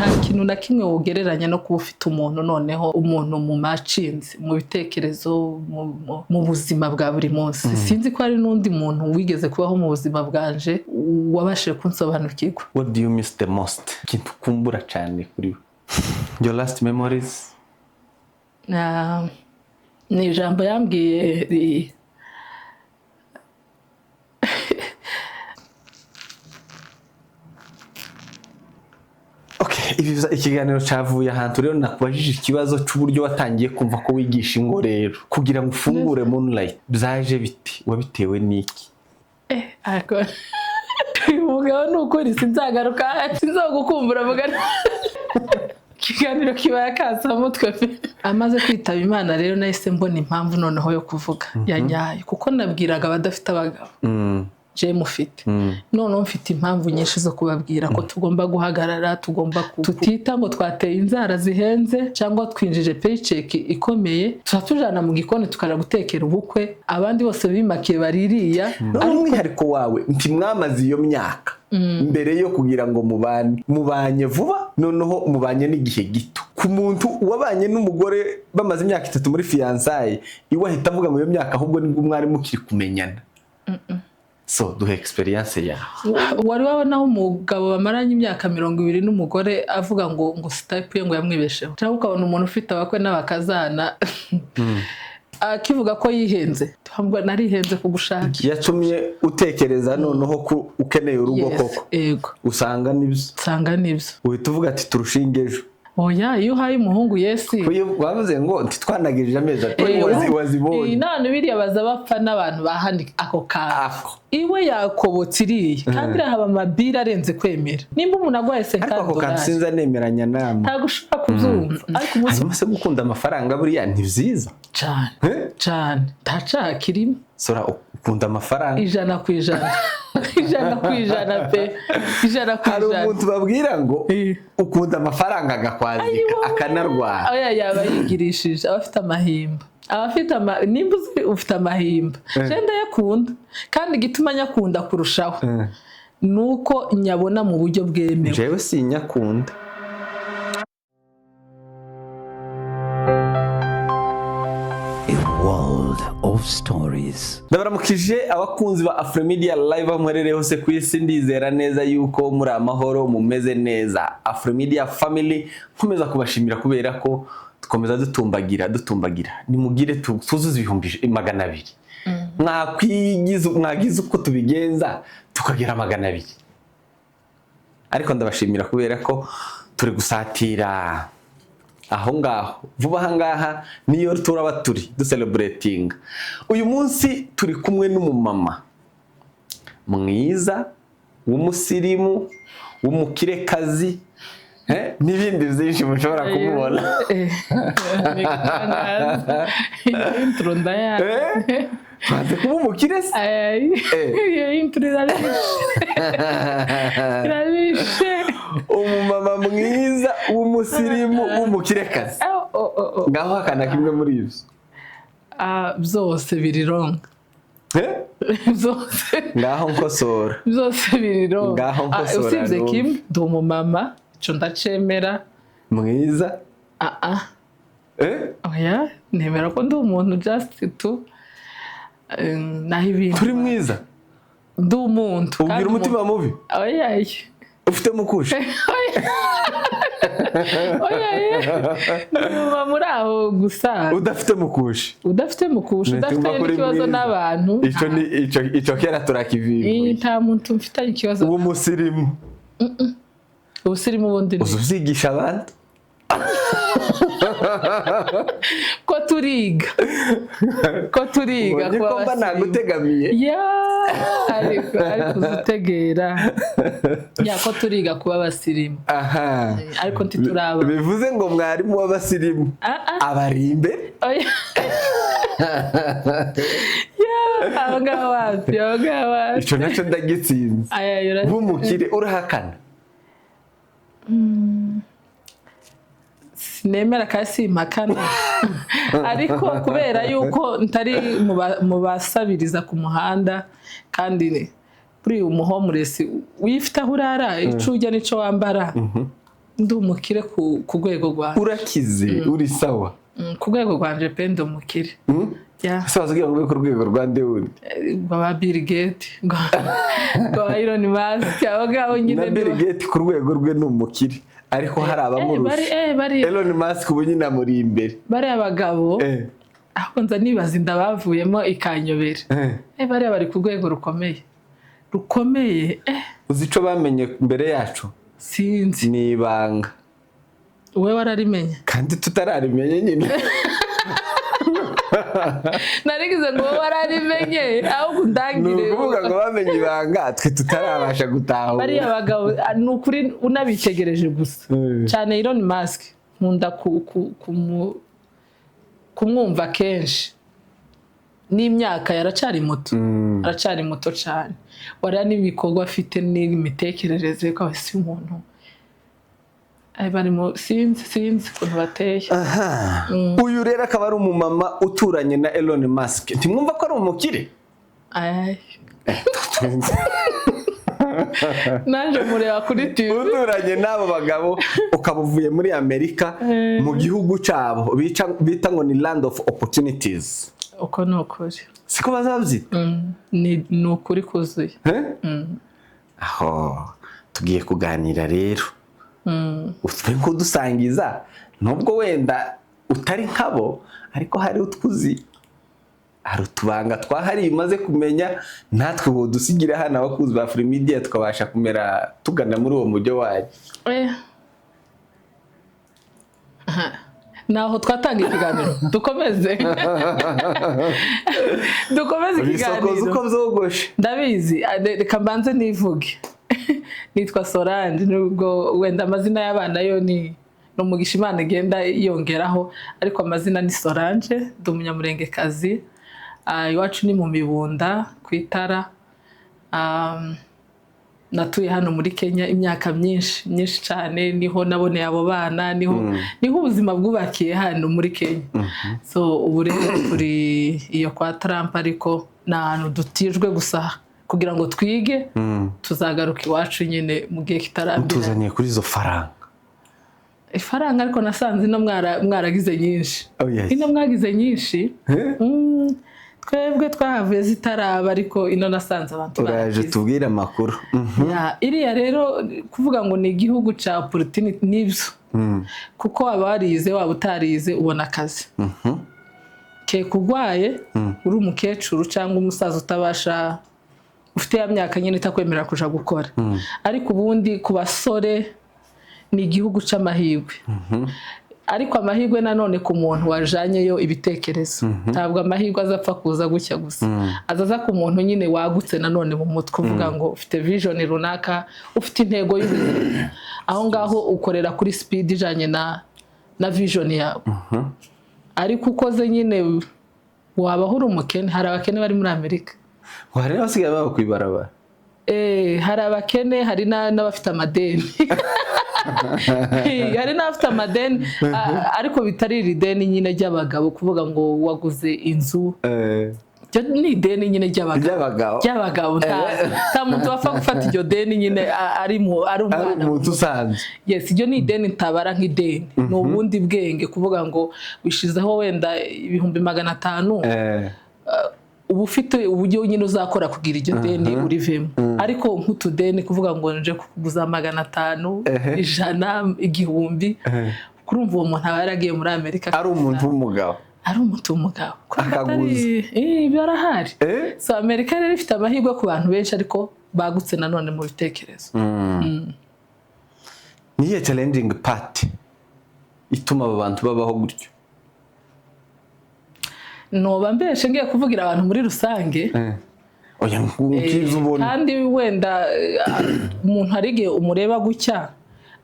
Nta kintu na kimwe wogereranya no kuba ufite umuntu, noneho umuntu mu macinzi, mu bitekerezo, mu buzima bwa buri munsi. Sinzi ko hari n'undi muntu wigeze kubaho mu buzima bwanje wabashije kunsobanukirwa. What do you miss the most? Ikintu ukumbura cyane kuri we, your last memories? Ni ijambo yambwiye Okay, ikiganiro cyavuye ahantu rero nakubajije ikibazo cy'uburyo watangiye kumva ko wigisha ingo. Rero kugira ngo ufungure Moonlight byaje biti? Wabitewe n'iki? Ariko uyu mugabo ni ukuri sinzagaruka, sinzagukumbura mugani. Ikiganiro kibaye akasamutwe pe. Amaze kwitaba Imana rero nahise mbona impamvu noneho yo kuvuga ya nyayo, kuko nabwiraga abadafite abagabo. Je mufite, noneho mfite impamvu nyinshi zo kubabwira ko tugomba guhagarara, tugomba tutita ngo twateye inzara zihenze cyangwa twinjije paycheck ikomeye, tuba tujana mu gikoni tukaja gutekera ubukwe abandi bose bimakiye baririya. None umwihariko wawe ntimwamaze iyo myaka mbere yo kugira ngo mubane, mubanye vuba, noneho mubanye n'igihe gito. Ku muntu wabanye n'umugore bamaze imyaka 3 muri fiançailles, iwe ahita avuga ngo iyo myaka ahubwo nibwo mwari mukiri kumenyana. So duhe experience yawe. Wari wabonaho umugabo bamaranye imyaka 20 n'umugore avuga ngo si type ye, ngo yamwibesheho? Cyangwa ukabona umuntu ufite abakwe n'abakazana akivuga ko yihenze? Ntabwo narihenze kugushaka. Yatumye utekereza noneho ko ukeneye urugo? Yes, koko? Yego. Usanga nibyo? Nsanga nibyo. Uhita uvuga ati turushinge ejo? Oya, iyo uhaye umuhungu yes. Kuyo wavuze ngo ntitwanagirije amezi 3, wazibonye. None biriya baza bapfa n'abantu bahandi ako kantu. Ako. Iwe yakobotse iriya, kandi iriya haba amabiri arenze kwemera. Nimba umuntu agwaye Ariko ako kantu $50 sinza nemeranya namwe. Ntabwo ushobora kubyumva, ariko umunsi Hanyuma se gukunda amafaranga buriya ni byiza? Cyane. Eh? Cyane, nta cyaha kirimo. Sora, ukunda amafaranga? 100%, 100% pe, 100%. Hari umuntu babwira ngo ukunda amafaranga agakwazika akanarwara. Oya, yaba yigirishije, aba afite amahimba, aba afite ama nimba uzi ufite amahimba. Je ndayakunda, kandi igituma nyakunda kurushaho ni uko nyabona mu buryo bwemewe. Jewe sinyakunda. A world of stories. Ndabaramukije abakunzi ba Afromedia Live aho muherereye hose ku isi. Ndizera neza yuko muri amahoro, mumeze neza. Afromedia family, nkomeza kubashimira kubera ko dukomeza dutumbagira, dutumbagira. Nimugire tuzuze 200,000. Mwakwigize, mwagize uko tubigenza tukagera 200. Ariko ndabashimira kubera ko turi gusatira aho ngaho vuba aha ngaha, niyo turaba turi ducelebratinga. Uyu munsi turi kumwe n'umumama mwiza w'umusirimu, w'umukirekazi, n'ibindi byinshi mushobora kumubona. Ni igitangaza. Iyo intro ndayazi. Banze kuba umukire se? Ay, iyo intro irabishe, irabishe. Umumama mwiza w'umusirimu w'umukirekazi. Oh, oh, oh, oh. Ngaho hakana kimwe muri ibyo. Ah, byose biri wrong. Eh? Byose. Ngaho nkosora. Byose biri wrong. Ngaho Ah, nkosora usibye numve. kimwe, ndi umumama, ico ndacemera. Mwiza. Ah ah. Eh? Oya, nemera ko ndi umuntu just to naho ibindi. Turi mwiza. Ndi umuntu. Ubwira Kandi umutima mubi. Oya. Ufite mukusha. Oya, ndi umumama uri aho gusa. Udafite mukusha. Udafite mukusha, Ntumva udafite ko uri n'ikibazo mwiza. n'abantu. Icyo ni icyo kera turakivivuye. Nta muntu mfitanye ikibazo. W'umusirimu. Ubusirimu ubundi ni Uzi ubyigisha abantu? Ko turiga, ko turiga Ubonye kuba ko mba abasirimu. nagutegamiye. Ya, ariko uzi utegera ya ko turiga kuba abasirimu. Aha. Ariko ntituraba. Bivuze ngo mwarimu w'abasirimu Ah, ah. abari imbere. Oya. Ya, abo ngabo wapi, abo ngabo wapi. Icyo nacyo ndagitsinze. Aya, W'umukire urahakana? Sinemera kandi simpakana, ariko kubera yuko ntari mu basabiriza ku muhanda, kandi kuri uyu muhomeless wifite aho urara, icyo urya n'icyo wambara. Ndi umukire ku rwego rwanjye. Urakize, uri sawa. Ku rwego rwanje pe, ndi umukire. Ya. Ese waza kugira ngo ube ku rwego rwa nde wundi? Rwa Bill Gates, rwa Elon Musk, abo ngabo nyine. Na Bill Gates ku rwego rwe ni umukire, ariko hari abamurusha. Bari Elon Musk ubu nyine amuri imbere. Bariya bagabo, ahubwo nza nibaza inda bavuyemo ikanyobera. Bariya bari ku rwego rukomeye rukomeye. Uzi ico bamenye mbere yacu? Sinzi. Ni ibanga. Wowe wararimenye? Kandi tutararimenye nyine. Narigize ngo wowe wararimenye, ahubwo Ni undangire. ukuvuga ngo bamenye ibanga twe tutarabasha gutahura. Bariya bagabo, ni ukuri unabitegereje gusa, cyane Elon Musk, nkunda kumwumva kenshi, n'imyaka yaracari muto, aracari muto cyane, wariya n'ibikorwa afite n'imitekerereze ko si umuntu. Ay, bari mu, sinzi ukuntu bateye. Aha. Uyu rero akaba ari umumama uturanye na Elon Musk. Ntimwumva ko ari umukire? Ay. Naje mureba kuri TV. Uturanye n'abo bagabo, ukaba uvuye muri Amerika, mu gihugu cyabo bita ngo ni land of opportunities. Uko ni ukuri. Siko bazabyita? Ni ukuri kuzuye. Eh? Aho tugiye kuganira rero, utwe kudusangiza, nubwo wenda utari nkabo, ariko hari utwuzi, hari utubanga twahariye umaze kumenya, natwe dusigira hano abakunzi ba Afrimedia, tukabasha kumera tugana muri uwo mujyo wanyu. Aha. Naho twatanga ikiganiro, dukomeze Bisokoza ikiganiro. uko byogoshe. Ndabizi. Reka mbanze nivuge. Nitwa Solange, nubwo wenda amazina y'abana yo ni umugisha Imana igenda yongeraho, ariko amazina ni Solange. Ndi Umunyamurengekazi. Iwacu ni mu Mibunda ku Itara. Natuye hano muri Kenya imyaka myinshi myinshi cyane, niho naboneye abo bana, niho ubuzima bwubakiye hano muri Kenya. So ubu rero turi iyo kwa Trump, ariko ni ahantu dutijwe gusa kugira ngo twige. Tuzagaruka iwacu nyine mu gihe kitarambiranye. Tuzaniye kuri izo faranga. Ifaranga, ariko nasanze ino mwaragize nyinshi. Oh, yes. Ino mwagize nyinshi. Twebwe twahavuye zitaraba, ariko ino nasanze abantu Uraje barakize. tubwire amakuru. Ya, iriya rero kuvuga ngo ni igihugu cya opportunity, nibyo, kuko waba warize, waba utarize, ubona akazi. Keka urwaye, uri umukecuru cyangwa umusaza utabasha, ufite ya myaka nyine itakwemerera kuja gukora. Ariko ubundi ku basore ni igihugu cy'amahirwe, ariko amahirwe nanone ku muntu wajanyeyo ibitekerezo. Ntabwo amahirwe azapfa kuza gutya gusa, azaza ku muntu nyine wagutse nanone mu mutwe, uvuga ngo ufite vision runaka, ufite intego y'ubuzima. Aho ngaho ukorera kuri speed ijanye na vision yawe. Ariko ukoze nyine wabaho uri umukene. Hari abakene bari muri Amerika. Hari n'abasigaye baba ku ibarabara. Hari abakene, hari n'abafite amadeni, hari n'abafite amadeni, ariko bitari iri deni nyine ry'abagabo, kuvuga ngo waguze inzu. Ryo ni ideni nyine ry'abagabo. Ry'abagabo. Ry'abagabo. Nta muntu wapfa gufata iryo deni nyine ari ari umwana. Umuntu usanzwe. Yes, iryo ni ideni ntabara nk'ideni, ni ubundi bwenge, kuvuga ngo wishizeho wenda 500,000, uba ufite uburyo nyine uzakora kugira iryo deni urivemo. Ariko nk'utudeni, kuvuga ngo nje kukuguza 500, 100, 1000, kurumva uwo muntu aba yaragiye muri Amerika. Ari umuntu w'umugabo. Ari umuntu w'umugabo. Kurumva Akaguza. Barahari. So Amerika rero ifite amahirwe ku bantu benshi, ariko bagutse nanone mu bitekerezo. Niyihe challenging part ituma aba bantu babaho gutyo? Noba mbeshe ngiye kuvugira abantu muri rusange. Oya, nk'ibyo ubona. Kandi wenda umuntu hari igihe umureba gutya,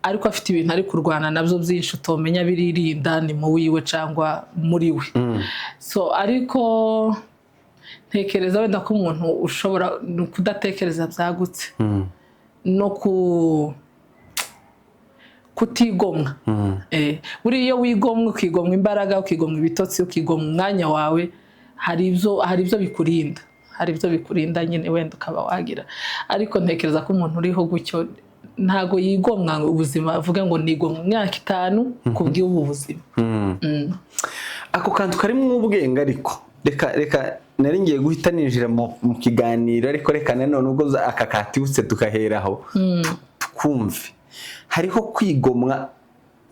ariko afite ibintu ari kurwana nabyo byinshi utomenya biririnda ni mu wiwe cyangwa muri we. So ariko ntekereza wenda ko umuntu ushobora ni ukudatekereza byagutse no kutigomwa. Buriya iyo wigomwa, ukigomwa imbaraga, ukigomwa ibitotsi, ukigomwa umwanya wawe, hari ibyo bikurinda, hari ibyo bikurinda nyine wenda ukaba wagira. Ariko ntekereza ko umuntu uriho gutyo Ntago yigomwa ngo ubuzima, avuga ngo nigomwa imyaka 5 kubw'ubu buzima. Ako kantu karimo ubwenge, ariko reka nari ngiye guhita ninjira mu kiganiro, ariko reka nanone ubwo aka katibutse tukaheraho twumve. Hariho kwigomwa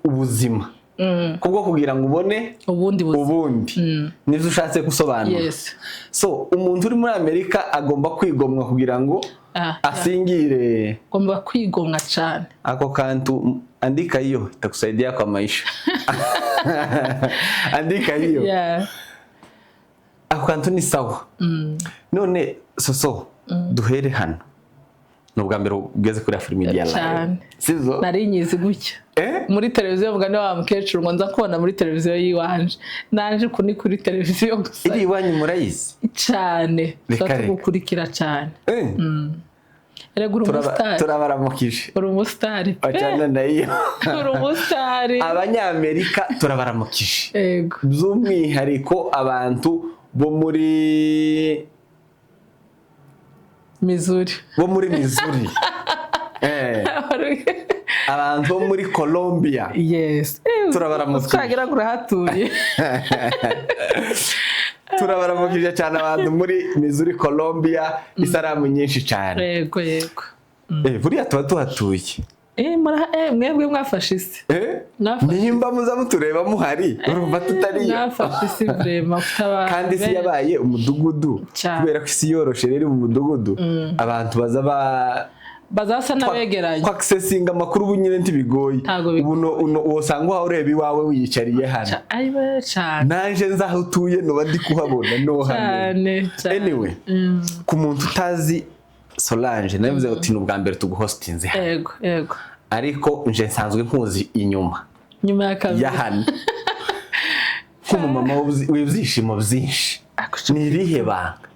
ubuzima kubwo kugira ngo ubone ubundi buzima. Ubundi nibyo ushatse gusobanura? Yes. So umuntu uri muri Amerika agomba kwigomwa kugira ngo asingire. Ugomba kwigomwa cyane. Ako kantu andika hiyo, itakusaidia kwa maisha. Andika hiyo. Ako kantu ni sawa. None Soso, duhere hano, ni ubwa mbere ugeze kuri Afrimedia Live? Cyane. Sibyo? Nari nyizi gutya muri televiziyo, mugani wa mukecuru ngo nza kubona muri televiziyo y'iwanje, naje uku ni kuri televiziyo gusa. Iri iwanyu murayizi? Cyane. Reka, tuba reka. tugukurikira cyane. Erega uri umusitari. Turabaramukije. Uri umusitari pe. Bacana nayo. Uri umusitari. Abanyamerika turabaramukije, by'umwihariko abantu bo muri Missouri. Bo muri Missouri, abantu bo muri Colombia. Yes. Turabaramukije. Twagira ngo urahatuye. Turabaramukije cyane abantu muri Missouri, Colombia, isaramu nyinshi cyane. Yego. Buriya tuba tuhatuye. Mwebwe mwafashe isi. Mwafashe. Nimba muza mutureba muhari, urumva tutariyo. Mwafashe isi vraiment, ufite abantu Kandi isi benshi. yabaye umudugudu. Cyane. Kubera ko isi yoroshe rero, mu mudugudu abantu baza ba Bazasa n'abegeranye. Kwakisesinga amakuru ubu nyine ntibigoye. Ntago bigoye. Ubu wosanga uhawe ureba iwawe wiyicariye hano. Ayiwe, cyane. Nanje nzi aho utuye, noba ndi kuhabona nohamenya. Cyane cyane. Anyway, ku muntu utazi Solange, nabivuze uti ni ubwa mbere tuguhostinze hano, Yego. ariko nje nsanzwe nkuzi inyuma Nyuma ya kabiri. ya hano nk'umumama w'ibyishimo byinshi. Ni irihe banga?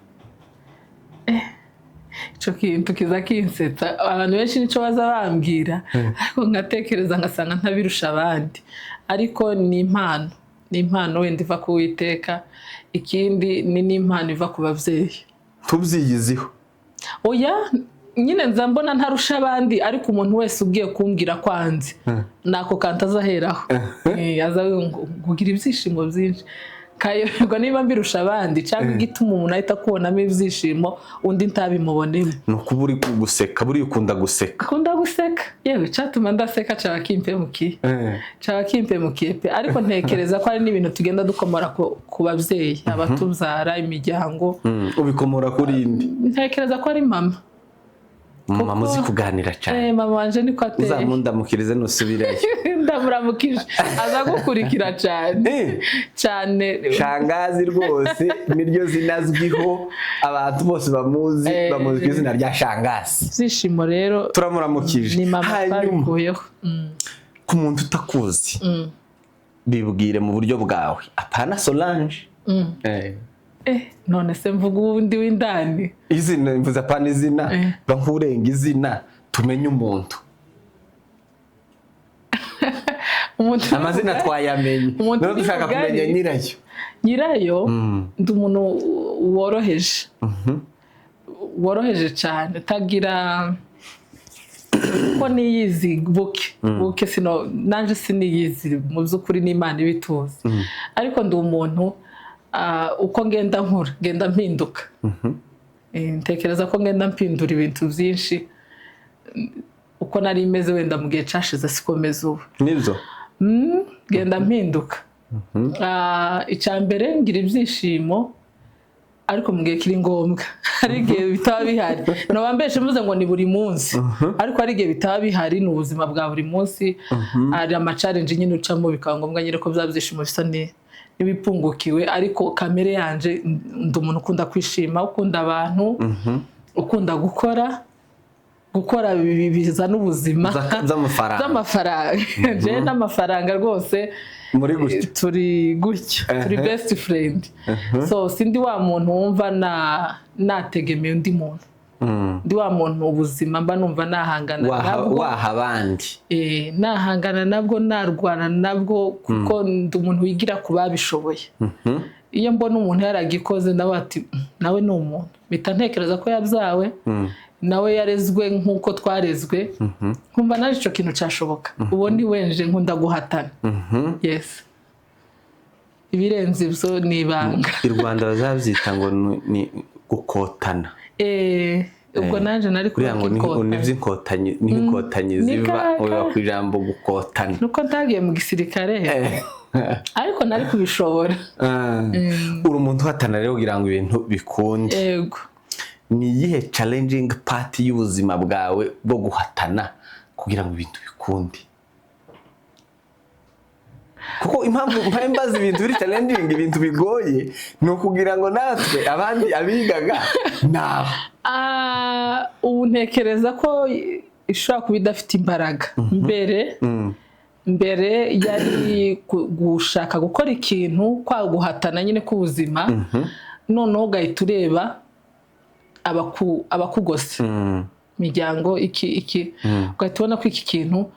Ico kintu kiza kinsetsa, abantu benshi nico baza bambwira, ariko nkatekereza ngasanga ntabirusha abandi. Ariko ni impano, ni impano wenda iva ku Witeka, ikindi ni n'impano iva ku babyeyi. Tubyiyiziho. Oya nyine, nza mbona ntarusha abandi, ariko umuntu wese ugiye kumbwira ko anzi nako kantu azaheraho. Aza ngo kugira ibyishimo byinshi, kayoberwa niba mbirusha abandi cyangwa igituma umuntu ahita akubonamo ibyishimo undi ntabimubonemo. Ni ukuba uri guseka, buriya ukunda guseka. Akunda guseka, yewe cyatuma ndaseka caba kimpemukiye, caba kimpemukiye pe. Ariko ntekereza ko hari n'ibintu tugenda dukomora ku babyeyi, abatubyara, imiryango. Ubikomora kuri indi? Ntekereza ko ari mama. Mama muzi kuganira cyane. Mama wanje niko ateye. Uzamundamukirize nusubirayo. Ndamuramukije, aza gukurikira cyane cyane. Shangazi rwose niryo zina azwiho, abantu bose bamuzi bamuzi ku izina rya Shangazi. Ibyishimo rero Turamuramukije. ni mama Hanyuma twabikuyeho. ku muntu utakuzi, bibwire mu buryo bwawe, apana Solange. None se mvuga uwundi w'indani? Izina mvuze, apana izina. Ba nk'urenga izina, tumenye umuntu. Umuntu Amazina twayamenye. Umuntu None uri dushaka mugari. kumenya nyirayo. Nyirayo, ndi umuntu woroheje, woroheje cyane, utagira ko niyizi buke buke, sino nanje siniyizi mu by'ukuri, n'Imana ibituzi. Ariko ndi umuntu, uko ngenda nkura ngenda mpinduka. Ntekereza ko ngenda mpindura ibintu byinshi. Uko nari meze wenda mu gihe cyashize siko meze ubu. Nibyo. Ngenda mpinduka. Icya mbere, ngira ibyishimo ariko mu gihe kiri ngombwa. Hari igihe bitaba bihari, naba mbeshe mvuze ngo ni buri munsi, ariko hari igihe bitaba bihari. Ni ubuzima bwa buri munsi, hari ama challenge nyine ucamo, bikaba ngombwa nyine ko bya byishimo bisa n'ibipungukiwe. Ariko kamere yanje, ndi umuntu ukunda kwishima, ukunda abantu, ukunda gukora. Gukora bizana ubuzima. Z'amafaranga. Z'amafaranga. Jewe n'amafaranga rwose Muri gutya. Turi gutya, turi best friend. So sindi wa muntu wumva na nategemeye undi muntu. Ndi wa muntu ubuzima mba numva nahangana nabwo. Waha abandi. Nahangana nabwo, narwana nabwo, kuko ndi umuntu wigira ku babishoboye. Iyo mbona umuntu yaragikoze, nawe ati nawe ni umuntu, mpita ntekereza ko yabyawe. Nawe yarezwe nk'uko twarezwe, nkumva naje icyo kintu cyashoboka. Uwo ni wenje, nkunda guhatana, yes. Ibirenze ibyo ni ibanga. I Rwanda bazabyita ngo ni gukotana. Ubwo nanjye nari Kuriya ngo kubaka ni inkotanyi. Inkotanyi, niho inkotanyi Ni ziva. kaka. Biva ku ijambo gukotana. Nuko ntagiye mu gisirikare, ariko nari kubishobora. Ah. Uri umuntu uhatana rero kugira ngo ibintu bikunde. Yego. Ni iyihe challenging part y'ubuzima bwawe bwo guhatana kugira ngo ibintu bikunde? Kuko impamvu mpaye mbaza ibintu biri challenging, ibintu bigoye, ni ukugira ngo natwe abandi abigaga naho. Ah, ubu ntekereza ko ishobora kuba idafite imbaraga. Mbere mbere yari gushaka gukora ikintu, kwa guhatana nyine k'ubuzima, noneho ugahita ureba abakugose, imiryango, iki iki, ugahita ubona ko iki kintu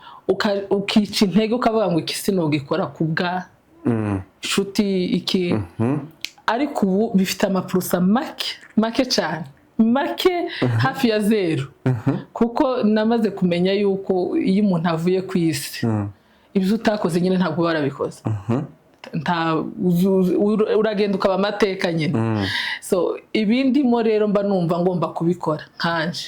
ukica intege, ukavuga ngo iki sinugikora ku bwa inshuti iki. Ariko ubu bifite amapurusa make make cyane, make hafi ya zero, kuko namaze kumenya yuko iyo umuntu avuye ku isi, ibyo utakoze nyine ntabwo uba warabikoze. Nta uragenda ukaba amateka nyine. So ibindimo rero mba numva ngomba kubikora nkanje,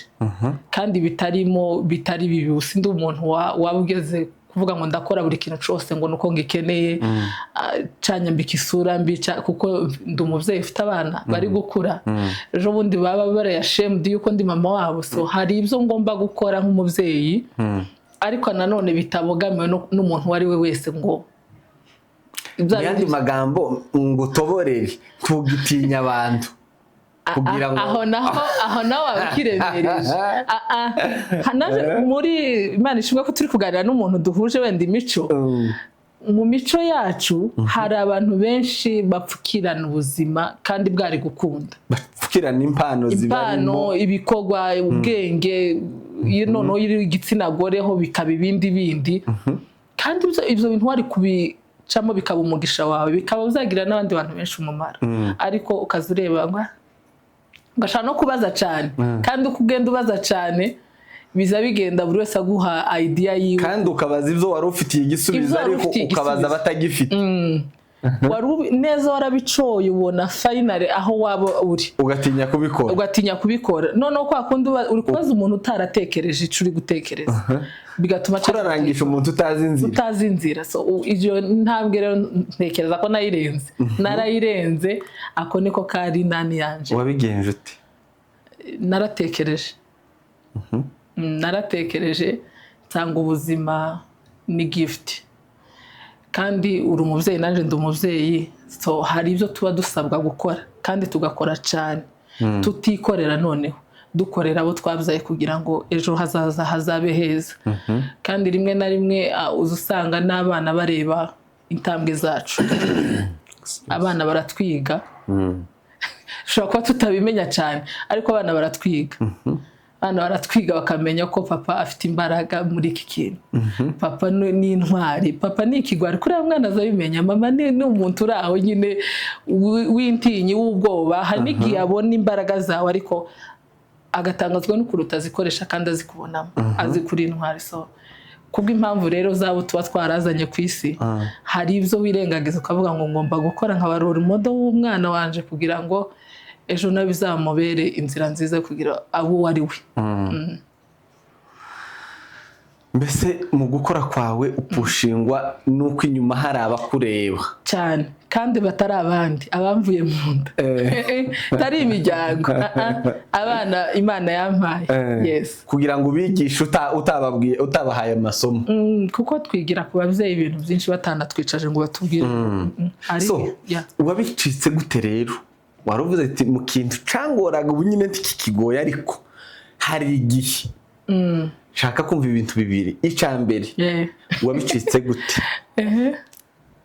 kandi bitarimo, bitari bibi. Ubu ndi umuntu waba ugeze kuvuga ngo ndakora buri kintu cyose ngo nuko ngikeneye, canyambika isura mbi, kuko ndi umubyeyi ufite abana bari gukura, ejo bundi baba barayashemude yuko ndi mama wabo. So hari ibyo ngomba gukora nk'umubyeyi, ariko nanone bitabogamiwe n'umuntu uwo ari we wese ngo Mu yandi magambo, ngo utoborere, ntugitinya abantu kugira ngo Aho naho waba ukiremereje. Ah, ah. Naje muri Imana ishimwe ko turi kuganira n'umuntu duhuje wenda imico. Mu mico yacu hari abantu benshi bapfukirana ubuzima kandi bwari gukunda. Bapfukirana impano Impano, zibarimo. ibikorwa, ubwenge. Iyo noneho iri igitsina gore ho bikaba ibindi bindi, kandi ibyo bintu wari kubicamo bikaba umugisha wawe, bikaba bizagirira n'abandi bantu benshi umumaro, ariko ukaza ureba ngo ugashaka no kubaza cyane, kandi uko ugenda ubaza cyane biza bigenda buri wese aguha idea yiwe. Kandi ukabaza ibyo wari ufitiye igisubizo, Ibyo wari ariko ufitiye ukabaza igisubizo. abatagifite. Wari neza warabicoye, ubona finally aho waba uri. Ugatinya kubikora. Ugatinya kubikora. Noneho kwa kundi uri kubaza umuntu utaratekereje icyo uri gutekereza, bigatuma Kurarangisha umuntu utazi inzira. Utazi inzira. So iyo ntambwe rero ntekereza ko nayirenze, narayirenze. Ako niko kari nani yanje. Wabigenje ute? Naratekereje. Naratekereje nsanga ubuzima ni gift, kandi uri umubyeyi, nanjye ndi umubyeyi. So hari ibyo tuba dusabwa gukora kandi tugakora cyane, tutikorera, noneho dukorera abo twabyaye kugira ngo ejo hazaza hazabe heza. Kandi rimwe na rimwe uza usanga n'abana bareba intambwe zacu. Abana baratwiga. Dushobora kuba tutabimenya cyane, ariko abana baratwiga. Abana baratwiga bakamenya ko papa afite imbaraga muri iki kintu, papa ni intwari, papa ni ikigwari. Kuriya mwana azabimenya. Mama ni umuntu uri aho nyine w'intinyi, w'ubwoba. Hari n'igihe abona imbaraga zawe, ariko agatangazwa n'ukuntu utazikoresha kandi azikubonamo, azi kuri intwari. So kubw'impamvu rero zabo tuba twarazanye ku isi, hari ibyo wirengagiza ukavuga ngo ngomba gukora nka role model w'umwana wanje, kugira ngo ejo nawe bizamubere inzira nziza kugira abo uwo ari we. Mbese mu gukora kwawe upushingwa n'uko inyuma hari abakureba? Cyane, kandi batari abandi, abamvuye mu nda, tari imiryango. Ah, ah. Abana Imana yampaye, yes. Kugira ngo ubigishe utababwiye, utabahaye amasomo. Kuko twigira ku babyeyi ibintu byinshi batanatwicaje ngo batubwire. So wabicitse gute rero? Wari uvuze ati mu kintu cangoraga, ubu nyine ntikikigoye, ariko hari igihe nshaka kumva ibintu bibiri. Icya mbere, wabicitse gute?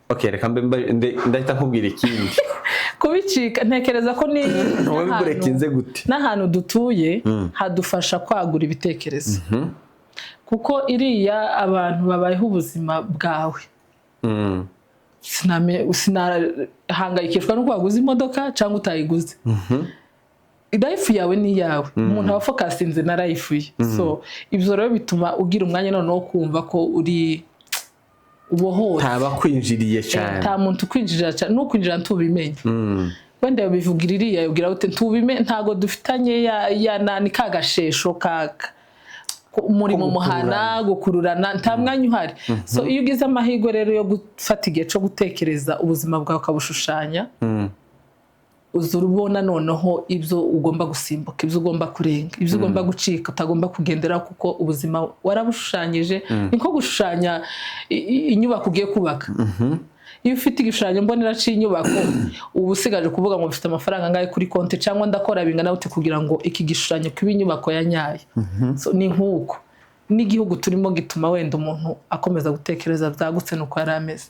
Okay, reka mbe ndahita nkubwira ikindi. Kubicika, ntekereza ko ni Wabiburekinze gute? n'ahantu dutuye hadufasha kwagura ibitekerezo, kuko iriya abantu babayeho ubuzima bwawe. Sinahangayikishwa n'uko waguze imodoka cyangwa utayiguze. Life yawe ni iyawe. Umuntu aba afocusinze na life ye. So ibyo rero bituma ugira umwanya noneho wo kumva ko uri ubohotse. Ntaba kwinjiriye cyane. Nta muntu ukwinjirira cyane, n'ukwinjira ntubimenye. Wenda yabivugira iriya, yabwira ute, ntubime, ntago dufitanye ya nani ka gashesho kaka umurimo Ko muhana gukururana, nta mwanya uhari. So iyo ugize amahirwe rero yo gufata igihe cyo gutekereza ubuzima bwawe, ukabushushanya, uza ubona noneho ibyo ugomba gusimbuka, ibyo ugomba kurenga, ibyo ugomba gucika, utagomba kugendera, kuko ubuzima warabushushanyije. Ni nko gushushanya inyubako ugiye kubaka. Iyo ufite igishushanyo mbonera cy'inyubako, uba usigaje kuvuga ngo mfite amafaranga angahe kuri konti, cyangwa ndakora bingana gute kugira ngo iki gishushanyo kibe inyubako ya nyayo. So, ni nk'uko n'igihugu turimo gituma wenda umuntu akomeza gutekereza byagutse nuko yari ameze.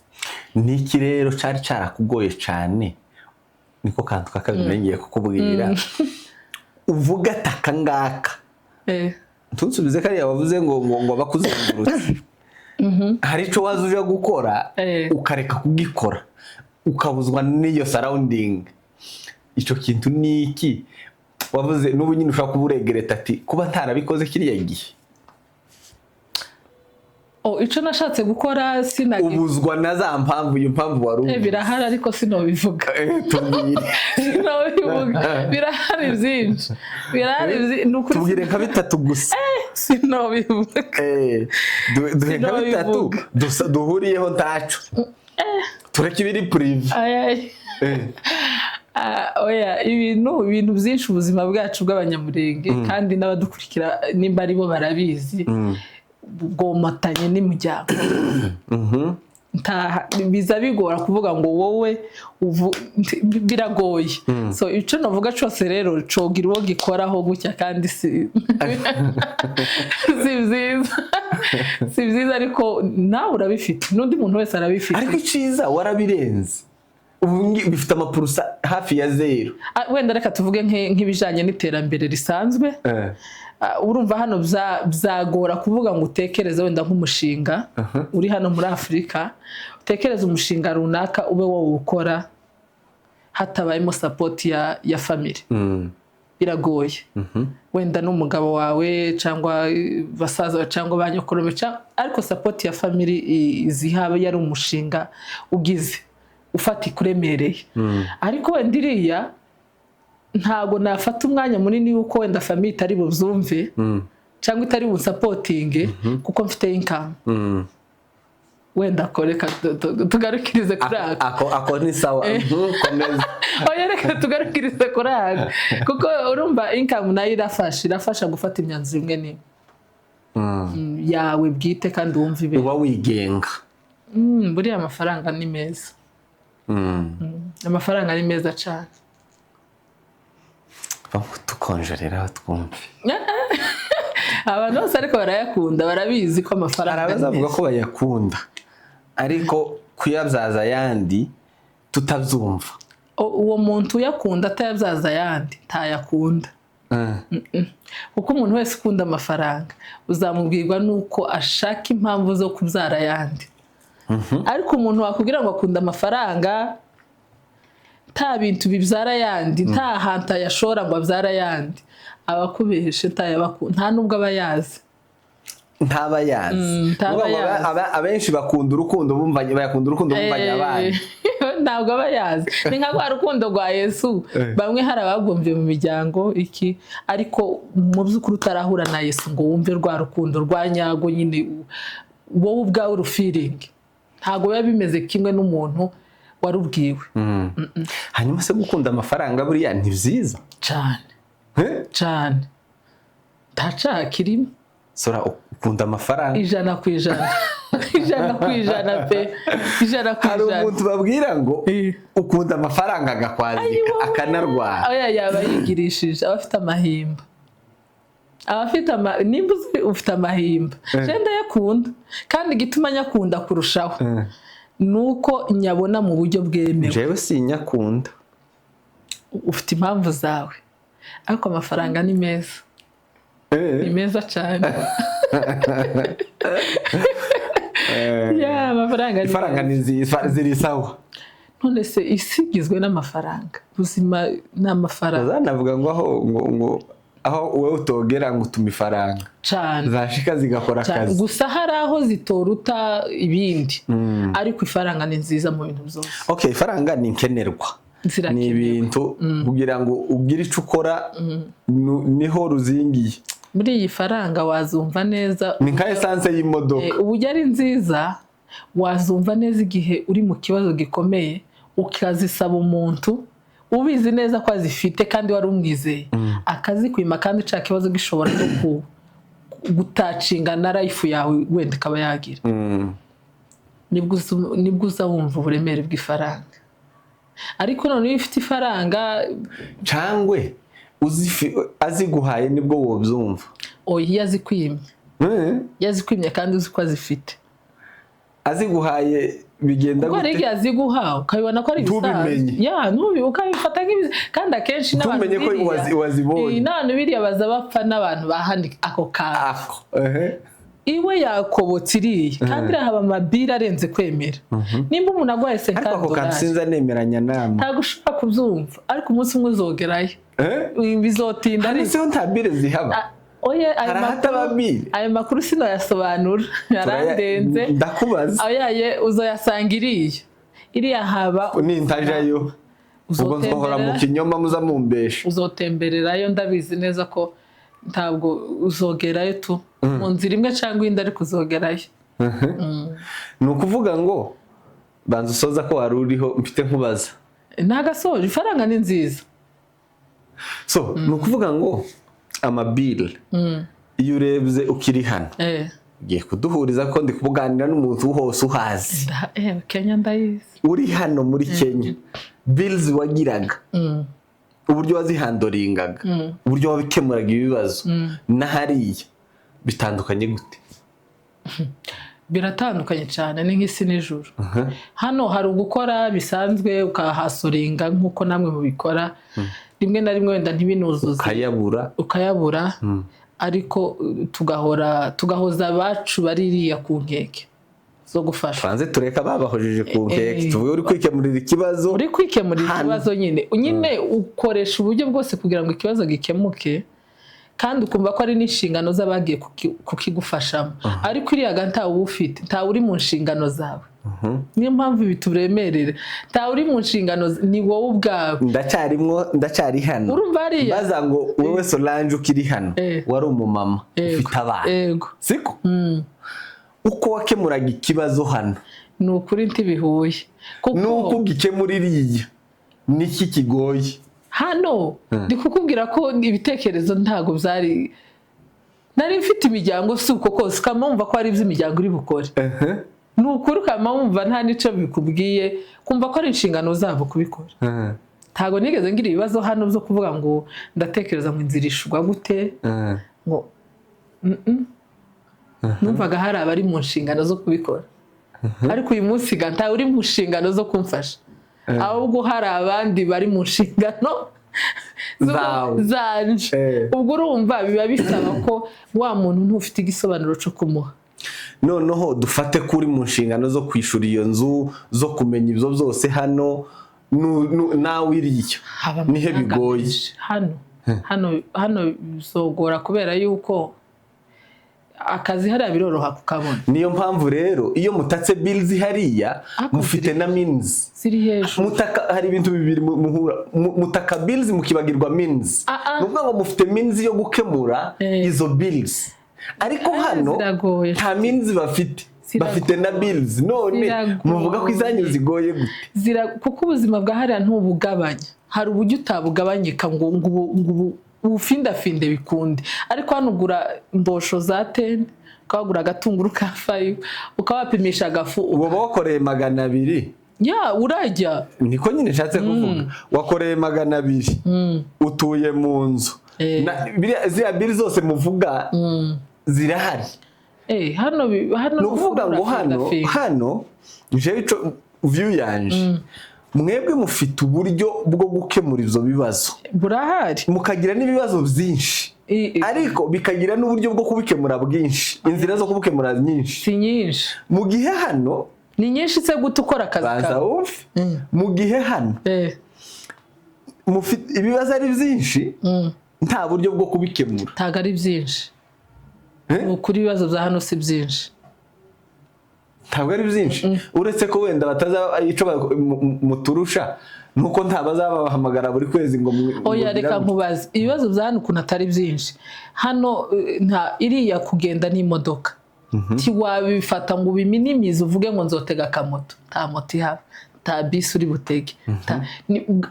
Niki rero cyari cyarakugoye cyane? Niko kantu kakabiri ngiye kukubwira, uvuga ati aka ngaka. Ntunsubize kariya wavuze ngo bakuzengurutse. Hari icyo waza uje gukora, ukareka kugikora, ukabuzwa n'iyo surrounding. Icyo kintu ni iki wavuze n'ubu nyine ushobora kuba uregretta ati kuba ntarabikoze kiriya gihe? Oh, icyo nashatse gukora sinagi Ubuzwa na za mpamvu, iyo mpamvu wari uvuze. Birahari ariko sinobivuga. Tubwire. Sinobivuga, birahari byinshi, birahari ni ukuri. Tubwire nka bitatu gusa. Sinobivuga. Duhe nka bitatu Sinobivuga. Duhuriyeho, ntaco tureke ibiri privé. Ay, ay. Ah, oya, ibintu byinshi, ubuzima bwacu bw'Abanyamurenge, kandi n'abadukurikira nimba ari bo barabizi, bwomatanye n'imiryango. Biza bigora kuvuga ngo wowe biragoye. So icyo navuga cyose rero cogira uwo gikoraho gutya, kandi si byiza, si byiza, ariko nawe urabifite, n'undi muntu wese arabifite. Ariko iciza warabirenze, ubu bifite amapurusa hafi ya zero. Ah, wenda reka tuvuge nk'ibijyanye n'iterambere risanzwe. Ah, urumva hano byagora kuvuga ngo utekereze wenda nk'umushinga uri hano muri Afurika, utekereze umushinga runaka ube wowe ukora hatabayemo support ya family. Biragoye. Wenda n'umugabo wawe cyangwa basaza bawe cyangwa ba nyokorome, ariko support ya family izihaba yari umushinga ugize ufatika uremereye. Ariko wenda iriya ntabwo nafata umwanya munini w'uko wenda famille itari bubyumve cyangwa itari bunsupportinge, kuko mfite income. Wenda ko reka tugarukirize kuri ako. Ako ni sawa. Komeza. Oya, reka tugarukirize kuri ako, kuko urumva income nayo irafasha gufata imyanzuro imwe n'imwe yawe bwite kandi wumva ibintu. Uba wigenga. Buriya amafaranga ni meza. Amafaranga ni meza cyane. Tukonjerera twumve. Abantu bose ariko barayakunda, barabizi ko amafaranga Hari ari abazavuga meza. ko bayakunda, ariko kuyabyaza ayandi tutabyumva. Uwo muntu uyakunda atayabyaza ayandi ntayakunda, kuko umuntu wese ukunda amafaranga uzamubwirwa nuko ashaka impamvu zo kubyara ayandi. Ariko umuntu wakubwira ngo akunda amafaranga, nta bintu bibyara ayandi, nta hantu ayashora ngo abyare ayandi, aba akubeshe, nta nubwo aba yazi. Ntaba yazi. Ntaba Nukuvuga ngo yazi. Abenshi bakunda urukundo bumvanye, bayakunda urukundo bumvanye abandi. Ntabwo aba yazi. Ni nka rwa rukundo rwa Yesu. Bamwe hari abagomvye mu miryango iki, ariko mu by'ukuri utarahura na Yesu ngo wumve rwa rukundo rwa nyago nyine, wowe ubwawe urufeelinge, ntabwo biba bimeze kimwe n'umuntu warubwiwe. Hanyuma se gukunda amafaranga buriya ni byiza? Cyane. Eh? Cyane, nta cyaha kirimo. Sora, ukunda amafaranga? 100%, 100% pe, 100%. Hari umuntu babwira ngo ukunda amafaranga agakwazika, Ayiwa. akanarwara. Oya, yaba yigirishije, aba afite amahimba, aba afite ama nimba uzi ufite amahimba. Je ndayakunda, kandi igituma nyakunda kurushaho ni uko nyabona mu buryo bwemewe. Jewe sinyakunda. Ufite impamvu zawe, ariko amafaranga ni meza, ni meza cyane. Ya, amafaranga ni Ifaranga meza. ni ziri sawa. None se isi igizwe n'amafaranga? Ubuzima ni amafaranga. Bazanavuga ngo aho ngo aho wowe utogera ngo utuma ifaranga Cane. zashika zigakora Cane. akazi. Gusa hari aho zitoruta ibindi, ariko ifaranga ni nziza mu bintu byose. Okay, ifaranga ni nkenerwa, ni Zirakenewe. ibintu kugira ngo ugire icyo ukora, niho ruzingiye. Muri iyi faranga wazumva neza. Ni nka essence y'imodoka. Uburyo ari nziza, wazumva neza igihe uri mu kibazo gikomeye, ukazisaba umuntu ubizi neza ko azifite kandi wari umwizeye, akazikwima, kandi cya kibazo gishobora no gutouchinga na life yawe, wenda ikaba yagira. Nibwo uza wumva uburemere bw'ifaranga. Ariko none iyo ufite ifaranga Cangwe aziguhaye nibwo wobyumva? Oya, iyo azikwimye. Iyo azikwimye kandi uzi ko azifite. Aziguhaye bigenda Kuko hari gute? igihe aziguha ukabibona ko ari ibisanzwe. Ntubimenye. Ya, ukabifata nk'ibisanzwe, kandi akenshi n'abantu Ntumenye ko wazibonye. N'abantu biriya baza bapfa n'abantu bahandi ako kantu. Ako ehe. Iwe yakobotse iriya, kandi iriya haba amabiri arenze kwemera. Nimba umuntu agwaye Ariko ako kantu 50 dolari, sinza nemeranya namwe. Ntabwo ushobora kubyumva, ariko umunsi umwe uzogerayo. Bizotinda Hano ariko. siho nta bire zihaba? Ah, oya, ayo Hari ahataba bire? Ayo makuru sinoyasobanura, yarandenze. Ndakubaza. Oyaye, uzoyasanga iriya. Iriya haba Nintajayo ubwo nzohora mu kinyoma muza mumbesha. Uzotembererayo, ndabizi neza ko ntabwo uzogerayo tu mu nzira imwe cyangwa indi, ariko uzogerayo. Ni ukuvuga ngo banza usoza ko wari uriho, mfite nkubaza. Ntagasoje, ifaranga ni nziza. So ni ukuvuga ngo amabile, iyo urebye ukiri hano, ugiye kuduhuriza ko ndi kubuganira n'umuntu hose uhazi. Kenya ndayizi. Uri hano muri Kenya, bills wagiraga, uburyo wazihandlingaga, uburyo wabikemuraga ibibazo, na hariya bitandukanye gute? Biratandukanye cyane, ni nk'isi n'ijuru. Hano hari ugukora bisanzwe, ukahustlinga nk'uko namwe mubikora, rimwe na rimwe wenda ntibinuzuze. Ukayabura. Ukayabura, ariko tugahora tugahoza abacu baririya ku nkeke zo gufasha. Banze tureka babahojeje ku nkeke, tuvuge uri kwikemurira ikibazo. Uri kwikemurira Hano. ikibazo nyine ukoresha uburyo bwose kugira ngo ikibazo gikemuke, kandi ukumva ko ari n'inshingano z'abagiye kukigufashamo. Ariko iriya ga ntawe uwufite, ntawe uri mu nshingano zawe. Niyo mpamvu ibi turemerera, ntawe uri mu nshingano, ni wowe ubwawe. Ndacyarimwo, ndacyari hano. Urumva hariya Baza ngo wowe Solange ukiri hano, wari umumama ufite abana, siko? Uko wakemuraga ikibazo hano Ni ukuri ntibihuye kuko nuko ugikemura iriya, niki kigoye? Hano ndi kukubwira ko ibitekerezo ntabwo byari, nari mfite imiryango, si uko kose ukaba wumva ko hari iby'imiryango uri bukore. Ni ukuri, ukaba wumva nta n'icyo bikubwiye, kumva ko ari inshingano zabo kubikora. Ntabwo nigeze ngira ibibazo hano byo kuvuga ngo ndatekereza ngo inzira ishurwa gute, ngo mm-mm. Numvaga hari abari mu nshingano zo kubikora. Ariko uyu munsi ga ntawe uri mu nshingano zo kumfasha, ahubwo hari abandi bari mu nshingano Zawe. Zanje. Ubwo urumva biba bisaba ko wa muntu ntufite igisobanuro cyo kumuha. Noneho dufate ko uri mu nshingano zo kwishyura iyo nzu, zo kumenya ibyo byose hano, nawe iriya Haba nihe amafaranga bigoye? Menshi. Hano bizogora kubera yuko akazi hariya biroroha kukabona. Niyo mpamvu rero iyo mutatse bills hariya, Ariko mufite na means. Ziri hejuru. Mutaka, hari ibintu bibiri muhura mutaka bills mukibagirwa means. Ah, ah. Ni ukuvuga ngo mufite means yo gukemura izo bills, ariko hano Ziragoye. nta means bafite. Ziragoye. Bafite na bills none. Ziragoye. Muvuga ko izanyu zigoye gute? Kuko ubuzima bwa hariya ntubugabanya, hari uburyo utabugabanyika ngo ubu ubufindafinde bikunde. Ariko hano ugura imbosho za 10, ukabagura agatunguru ka 5, ukabapimisha agafu. Ubu wakoreye 200. Ya, urajya. Niko nyine nshatse kuvuga, wakoreye 200, utuye mu nzu. Ziriya bills zose muvuga zirahari. Hano Ni ukuvuga ngo hano urafindafinda. Hano jewe ico view yanje, mwebwe mufite uburyo bwo gukemura ibyo bibazo, Burahari. mukagira n'ibibazo byinshi, ariko bikagira n'uburyo bwo kubikemura bwinshi, inzira zo kubikemura nyinshi. Si nyinshi. Mu gihe hano Ni nyinshi se gute ukora akazi Banza kawe? wumve. Mu gihe hano ibibazo ari byinshi, nta buryo bwo kubikemura. Ntabwo ari byinshi. Eh? Ni ukuri, ibibazo bya hano si byinshi. Ntabwo ari byinshi, uretse ko wenda bataza icyo muturusha nuko nta bazabahamagara buri kwezi ngo Oya, ngo reka nkubaze, ibibazo bya hano ukuntu atari byinshi hano, nta iriya kugenda n'imodoka, ntiwabifata ngo ubiminimize uvuge ngo nzotega akamoto. Nta moto ihaba, nta bisi uri butege.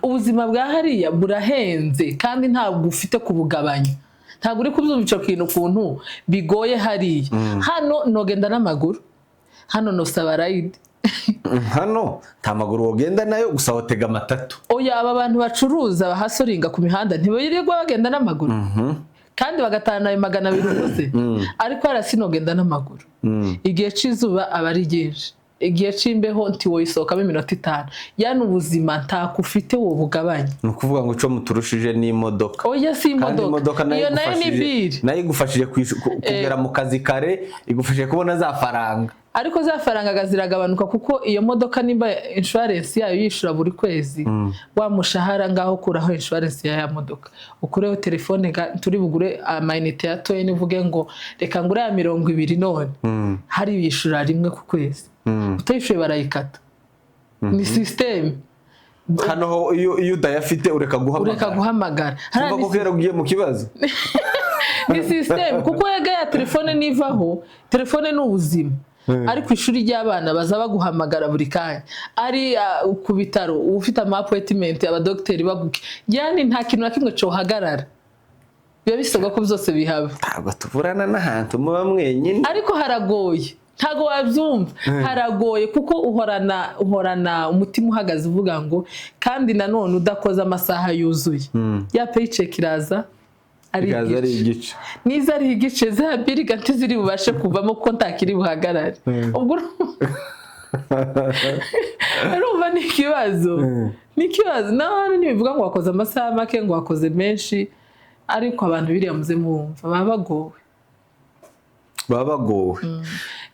Ubuzima bwa hariya burahenze kandi ntabwo ufite kubugabanya. Ntabwo uri kubyumva icyo kintu ukuntu bigoye hariya. Hano nogenda n'amaguru, hano nosaba ride. Hano nta maguru wogenda nayo, gusa watega amatatu. Oya, aba bantu bacuruza bahasoringa ku mihanda ntibirirwa bagenda n'amaguru kandi bagatahana ayo 200 uvuze? Ariko hariya sinogenda n'amaguru. Igihe cy'izuba aba ari ryinshi, igihe c'imbeho ntiwoyisohokamo iminota 5. Yani ubuzima ntako ufite wo bugabanya. Ni ukuvuga ngo icyo muturushije ni imodoka. Oya, si Kandi imodoka. imodoka nayo Iyo nayo ni igufashije bill. Nayo igufashije kugera mu kazi kare, igufashije kubona za faranga. Ariko za faranga ziragabanuka, kuko iyo modoka nimba insurance yayo yishura buri kwezi, wa mushahara ngaho kuraho insurance ya modoka, ukureho telefone, turi bugure amayinite ya toyeni, uvuge ngo reka ngure ya 20, none hari yishura rimwe ku kwezi, utayishuye barayikata, ni système. Hano ho iyo udayafite ureka guhamagara. Ureka guhamagara. Hariya Kumva ko kera ugiye mu kibazo. Ni système, kuko yega ya telefone nivaho, telefone ni ubuzima. Ari ku ishuri ry'abana baza baguhamagara buri kanya, ari ku bitaro uba ufite ama appointment, abadogiteri baguke, yani nta kintu na kimwe cohagarara, biba bisabwa ko byose bihaba. Ntabwo tuburana n'ahantu muba mwenyine. Ariko haragoye, ntabwo wabyumva, haragoye kuko uhorana umutima uhagaze uvuga ngo, kandi nanone udakoze amasaha yuzuye, ya paycheck iraza ari Ikaza ari igice. igice. Niza ari igice, za bill ntiziri bubashe kuvamo kuko ntakiri buhagarare. Ubwo urumva ni ikibazo, ni ikibazo. Naho hano ntibivuga ngo wakoze amasaha make, ngo wakoze menshi, ariko abantu biriya muze mwumva baba bagowe. Baba bagowe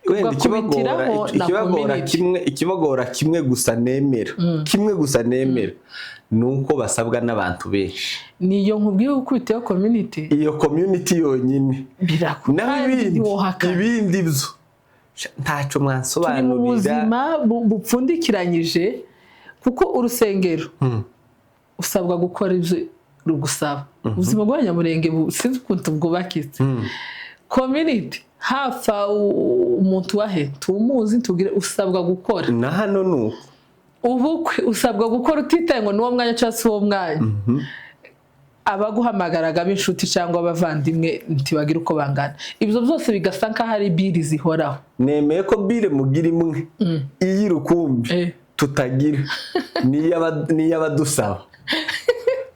wenda. Ugakubitiraho na Ikibagora community. kimwe, ikibagora kimwe gusa nemera, kimwe gusa nemera, ni uko basabwa n'abantu benshi. Niyo nkubwiye, gukubitaho community. Iyo community yonyine. Birakunda. Naho ibindi Ntiwohakana. Ibindi byo ntacyo Turi mu mwansobanurira. buzima bupfundikiranyije, kuko urusengero usabwa gukora ibyo rugusaba. Ubuzima bw'abanyamurenge sinzi ukuntu bwubakitse. Community, hapfa umuntu wahe tumuzi tubwire, usabwa gukora. Na hano ni uko. Ubukwe usabwa gukora utitaye ngo ni uwo mwanya cyangwa si uwo mwanya. Abaguhamagaraga b'inshuti cyangwa abavandimwe ntibagira uko bangana. Ibyo byose bigasa nk'aho ari bill zihoraho. Nemeye ko bill mugira imwe iy'urukumbi tutagira, ni iy'abadusaba,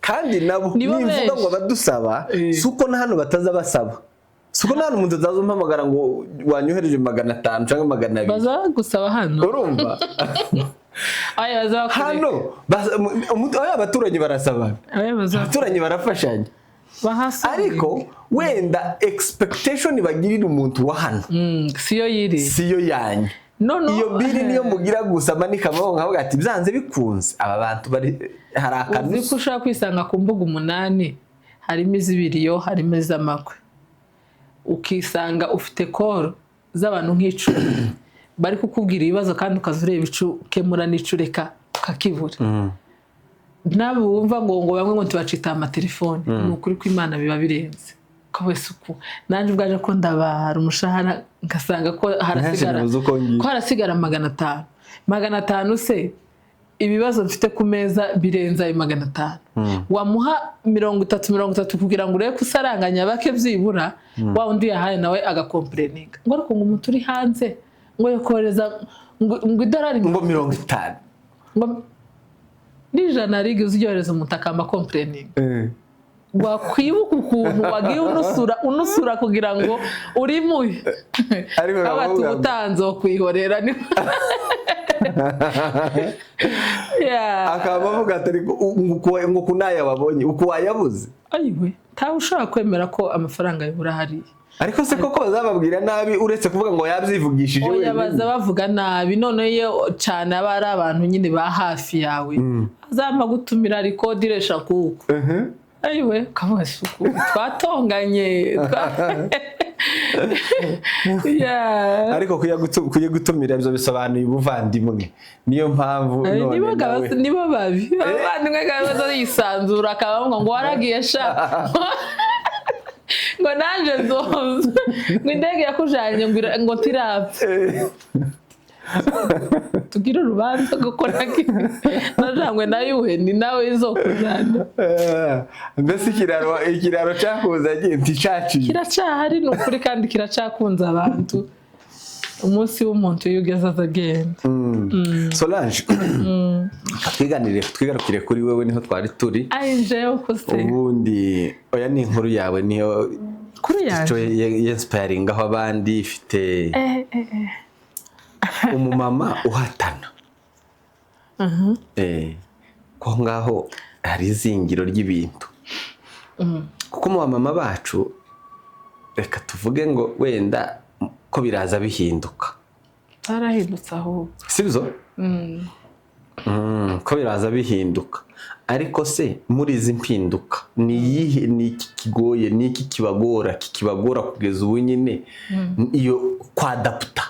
kandi nabo Nibo nimvuga benshi. ngo abadusaba, si uko na hano bataza basaba, si uko na hano umuntu ataza umpamagara ngo wanyohereje 500 cyangwa 200. Baza gusaba hano. Urumva? Aya baza bakureka. Hano oya, abaturanyi barasabana. Aya baza Abaturanyi barafashanya. Bahasanga. Ariko wenda expectation bagirira umuntu wa hano siyo yiri. Siyo yanyu. No, no. Iyo bill niyo mugira gusa manika amaboko nkavuga ati byanze bikunze aba bantu bari hari Uzi ko akanusu. ushobora kwisanga ku mbuga umunani, harimo iz'ibiriyo, harimo iz'amakwe, ukisanga ufite call z'abantu nk'10 bari kukubwira ibibazo, kandi ukaza ureba ico ukemura n'ico ureka ukakibura. Nawe wumva ngo bamwe ngo ntibacita amatelefone, ni ukuri ko Imana biba birenze ko wese uku nanjye ubwaje ko ndabara umushahara ngasanga ko harasigara Naje uko ngiye. ko harasigara 500. 500 se, ibibazo mfite ku meza birenze ayo 500. Wamuha 30 30 kugira ngo urebe ko usaranganya bake byibura, wa undi yahaye nawe agacomplaininga ngo ariko ngo umuntu uri hanze ngo yokohereza ngo idolari ngo 50. Ngo n'ijana rigi uziryohereza umuntu akamba complaininga. Wakwibuka ukuntu wagiye unusura unusura kugira ngo urimuhe. Ariko aba bakavuga ngo- tubutanze wo kwihorera ni. Yeah. Akaba avuga ati ariko ngo uku naya wabonye uku wayabuze. Ayiwe, ntawe ushobora kwemera ko amafaranga yabura hariya. Ariko se koko bazababwira nabi, uretse kuvuga ngo yabyivugishije Oya, wenyine? Baza bavuga nabi. Noneho iyo cyane aba ari abantu nyine ba hafi yawe, azampa gutumira rikodiresha kuko ayiwe, ukavuga isuku twatonganye. Yeah. Ariko kuyigutumira ibyo bisobanuye ubuvandimwe, niyo mpamvu none Nibo nawe nibo babi abavandimwe baza yisanzura, akaba ngo waragiye sha, ngo nanjye nzoza, ngo indege yakujanye ngo ntirapfa, tugire urubanza kuko najanywe na yuheni nawe izokujana. Mbese ikiraro cakuzanye nticaciye? Kiracahari, ni ukuri, kandi kiracakunze abantu. Umunsi w'umuntu iyo ugeze azagenda. Solange, twiganire, twigarukire kuri wewe, niho twari turi. Ayi, jewe ko se? Ubundi oya, ni inkuru yawe niyo Kuri icyo yanjye. Yinspiringaho abandi ifite umumama uhatana. Ko ngaho hari izingiro ry'ibintu, kuko mu bamama bacu, reka tuvuge ngo wenda ko biraza bihinduka. Zarahindutse ahubwo. Sibyo? Ko biraza bihinduka, ariko se muri izi mpinduka ni iyihe, ni iki kigoye, ni iki kibagora, kikibagora kugeza ubu nyine iyo kwadaputa,